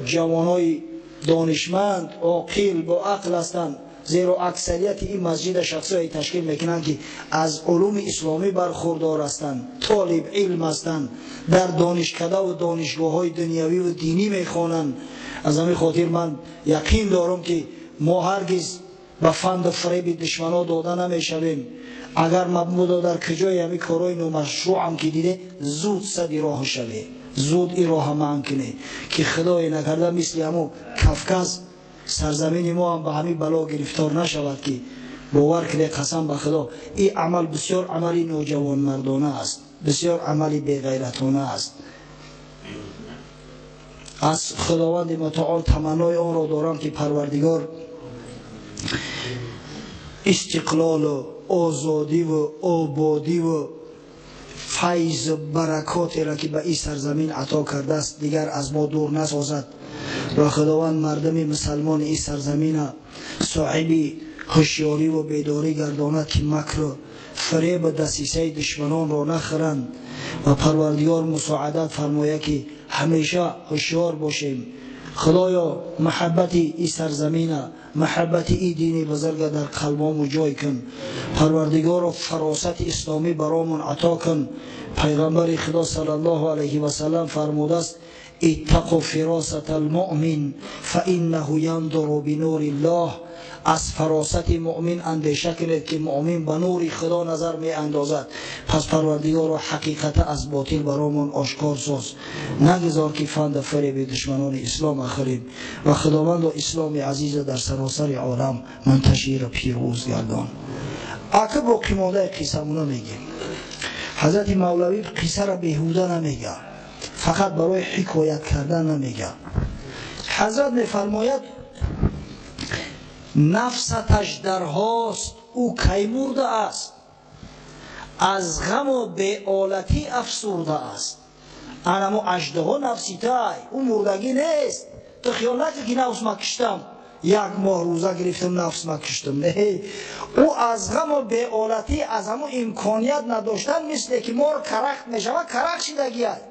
ҷавонои донишманд, оқил, бо ақл ҳастанд, зеро аксарияти ин масҷида шахсое ташкил мекунанд ки аз улуми исломӣ бархурдор ҳастанд, толиб илм ҳастанд, дар донишкадаву донишгоҳҳои дунявиву динӣ мехонанд. Аз ҳамин хотир ман яқин дорам ки мо ҳаргиз ба фанду фиреби душманҳо дода намешавем. Агар мабудо дар куҷои ҳамин корҳои номашрӯъам ки диде, зуд сади роҳ шаве, зуд ин роҳа манъ кунед, ки худое накарда мисли ҳамун Кавказ сарзамини мо ҳам ба ҳамин бало гирифтор нашавад, ки бовар кунед, қасам ба Худо, ин амал бисёр амали ноҷавонмардона аст, бисёр амали беғайратона аст. Аз Худованди мутаол таманнои онро дорам ки Парвардигор истиқлолу озодиву ободиву файзу баракотеро ки ба ин сарзамин ато кардааст дигар аз мо дур насозад ва Худованд мардуми мусалмони ин сарзамина соҳиби ҳушёриву бедорӣ гардонад, ки макру фиребу дасисаи душманонро нахӯранд ва Парвардигор мусоадат фармояд ки ҳамеша ҳушёр бошем. Худоё, маҳаббати ин сарзамина, маҳаббати ин дини бузурга дар қалбомон ҷой кун. Парвардигоро, фаросати исломӣ баромон ато кун. Пайғамбари Худо саллаллоҳу алайҳи васаллам фармудааст: иттақу фиросата алмуъмин фаиннаҳу яндуру бинури ллоҳ. Аз фаросати муъмин андеша кунед, ки муъмин ба нури Худо назар меандозад. Пас Парвардигоро, ҳақиқата аз ботил баромон ошкор соз, нагузор ки фанду фиреби душманони ислом ахӯрем ва Худовандо исломи азиза дар саросари олам мунташиру пирӯз гардон. Ака боқимондаи қиссамоно мегем. Ҳазрати Мавлавӣ қиссаро беҳуда намега, фақат барои ҳикоят кардан намега. Ҳазрат мефармояд: нафсаташ дарҳост, ӯ кай мурда аст, аз ғаму беолатӣ афсурда аст. Анамо аждаҳо нафси тай, ӯ мурдагӣ нест. Ту хиёл накун ки нафс ма киштам, Як моҳ рӯза гирифтам, нафс накуштам. Не, ӯ аз ғаму беолатӣ, аз ҳамун имконият надоштан, мисле ки мор карахт мешавад, карахт шидагиад.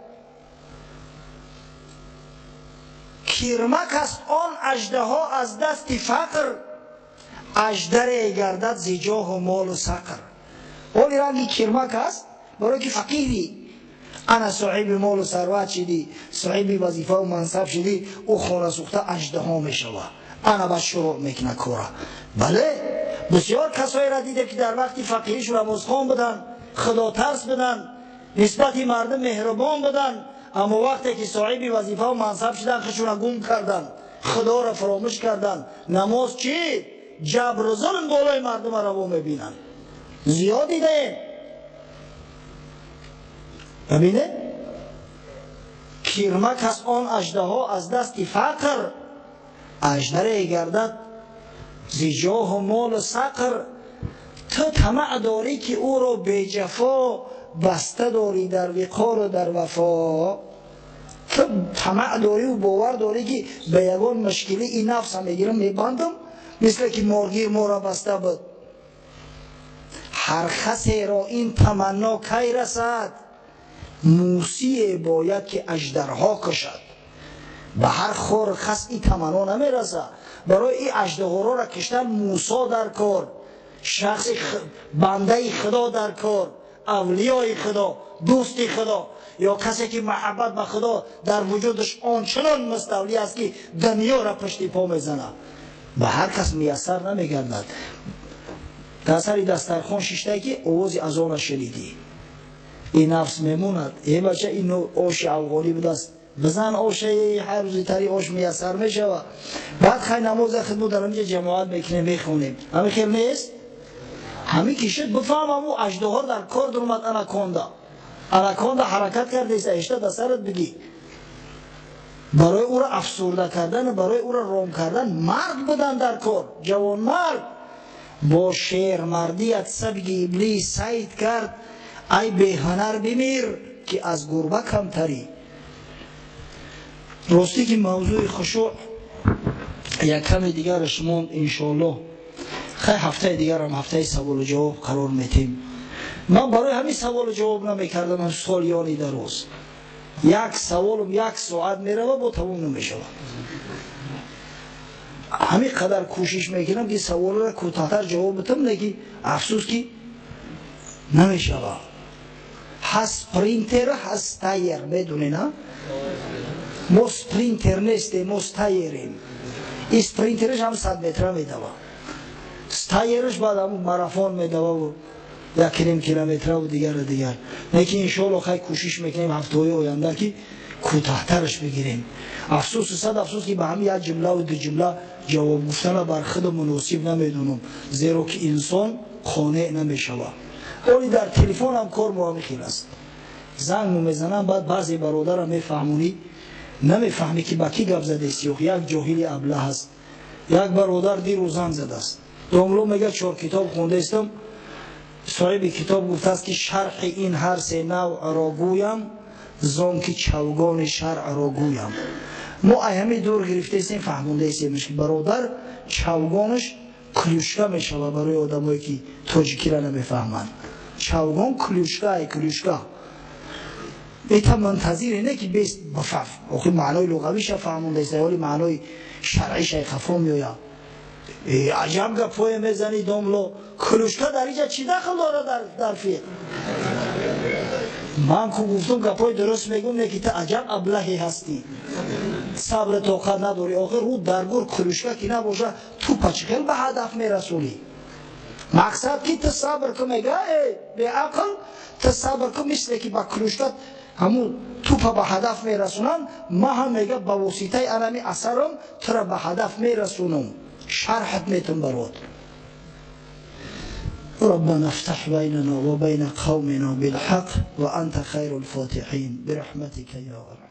Кирмак аст он аждаҳо аз дасти фақр, аждаре гардад зи ҷоҳу молу сақр. Оли ранги кирмак аст, барое ки фақири, ана соҳиби молу сарват шидӣ, соҳиби вазифаву мансаб шидӣ, ӯ хона сӯхта аждаҳо мешавад. Ана ба шурӯъ мекунад кора. Бале, бисёр касоеро дидем ки дар вақти фақириш намозхон буданд, худотарс буданд, нисбати мардум меҳрубон буданд, аммо вақте ки соҳиби вазифаву мансаб шуданд, худшонро гум карданд, худоро фаромӯш карданд. Намоз чӣ? Ҷабру зулм болои мардумро раво мебинанд. Зиёд дидаем. Бибинед, кирмак аст он аждаҳо аз дасти фақр, аждаре гардад зи ҷоҳу молу сақр. Ту тамаъ дорӣ ки ӯро беҷафо баста дорӣ дар виқору дар вафо. Ту тамаъ дорӣ бовар дорӣ ки ба ягон мушкилӣ ин нафсам мегирам мебандам, мисле ки моргир моро баста буд. Ҳар касеро ин таманно кай расад, мусие бояд ки аждарҳо кушад. Ба ҳар хор хас ин таманно намерасад. Барои ин аждаҳоро киштан Мусо дар кор, шахси бандаи Худо дар кор, авлиёи Худо, дӯсти Худо, ё касе ки муҳаббат ба Худо дар вуҷудаш ончунон муставлӣ аст ки дунёро пушти по мезанад. Ба ҳар кас муяссар намегардад. Дар сари дастархон шиштае ки овози азона шунидӣ, ин нафс мемонад. Е бача, ин оши афғонӣ будааст, бизан ошаи, ҳар рӯзи тари ош муяссар мешавад. Баъд хай намоза хидмо дар ҳаминҷа ҷамоат мекунем, мехонем. Ҳамин хел нест? Ҳамин ки шуд бифаҳмам, ӯ аждаҳо дар кор дуромад, анаконда. Анаконда ҳаракат кардааст, эшта дар сарат бигӣ. Барои ӯро афсурда кардан, барои ӯро ром кардан мард будан дар кор, ҷавонмард. Бо шермардият сабги иблис сайд кард, ай беҳунар бимир ки аз гурба камтарӣ. Ростӣ ки мавзӯи хушӯъ як каме дигараш монд, иншоаллоҳ. Хай ҳафтаи дигарам ҳафтаи саволу ҷавоб қарор метем. Ман барои ҳамин саволу ҷавоб намекардам солёни дароз. Як саволум як соат мерава, бо тамом намешавад. Ҳамин қадар кӯшиш мекунам ки саволро кӯтоҳтар ҷавоб битам, лекин афсӯс ки намешавад. Ҳаст спринтер, ҳаст стайер, медонед, а? Мо спринтер нестем, мо стайерем. Ин спринтераш ҳам 100 метра медава, стайераш баъд ҳам марафон медава, 1.5 километраву дигару дигар. Лекин иншоалло хай кӯшиш мекунем ҳафтаҳои оянда ки кӯтоҳтараш бигирем. Афсӯсу сад афсӯс ки ба ҳамин як ҷумлаву ду ҷумла ҷавоб гуфтана бар худ муносиб намедонам, зеро ки инсон қонеъ намешавад. Оли дар телефонам кор мо хел аст. Занг мезанам, баъд баъзе бародарам мефаҳмонӣ, намефаҳмӣ ки ба кӣ гап задест. Ё як ҷоҳили аблаҳ аст. Як бародар дирӯз занг задааст. Домло мега 4 китоб хондаистам. Соҳиби китоб гуфтааст ки шарҳи ин ҳар се навъро гӯям, зон ки чавгони шаръро гӯям. Мо ай ҳамин дур гирифтаистем, фаҳмондаистем ки бародар чавгонаш клюшка мешавад барои одамое ки тоҷикиро намефаҳманд. Чавгон клюшка, ай клюшка. Эта мунтазире не ки бес бафаф. Охи маънои луғавиша фаҳмондаист, ҳоли маънои шаръиша хафо меояд. Аҷаб гапҳое мезанӣ домло. Клюшка дар инҷа чӣ дахл дорад дар фиқҳ? Ман ку гуфтум гапҳои дуруст мегӯм, не ки ту аҷаб аблаҳе ҳастӣ. Сабр тоқат надорӣ. Охир рӯ дар гур клюшка ки набоша, тупа чӣ хел ба ҳадаф мерасонӣ? Мақсад ки ту сабр ку, мега э беақл, ту сабр ку, мисле ки ба клюшка ҳамун тупа ба ҳадаф мерасонанд, ман ҳам мега ба воситаи анами асарам тура ба ҳадаф мерасонам. شرحت میتون برود. ربنا افتح بيننا وبين قومنا بالحق وأنت خير الفاتحين برحمتك يا أرحم.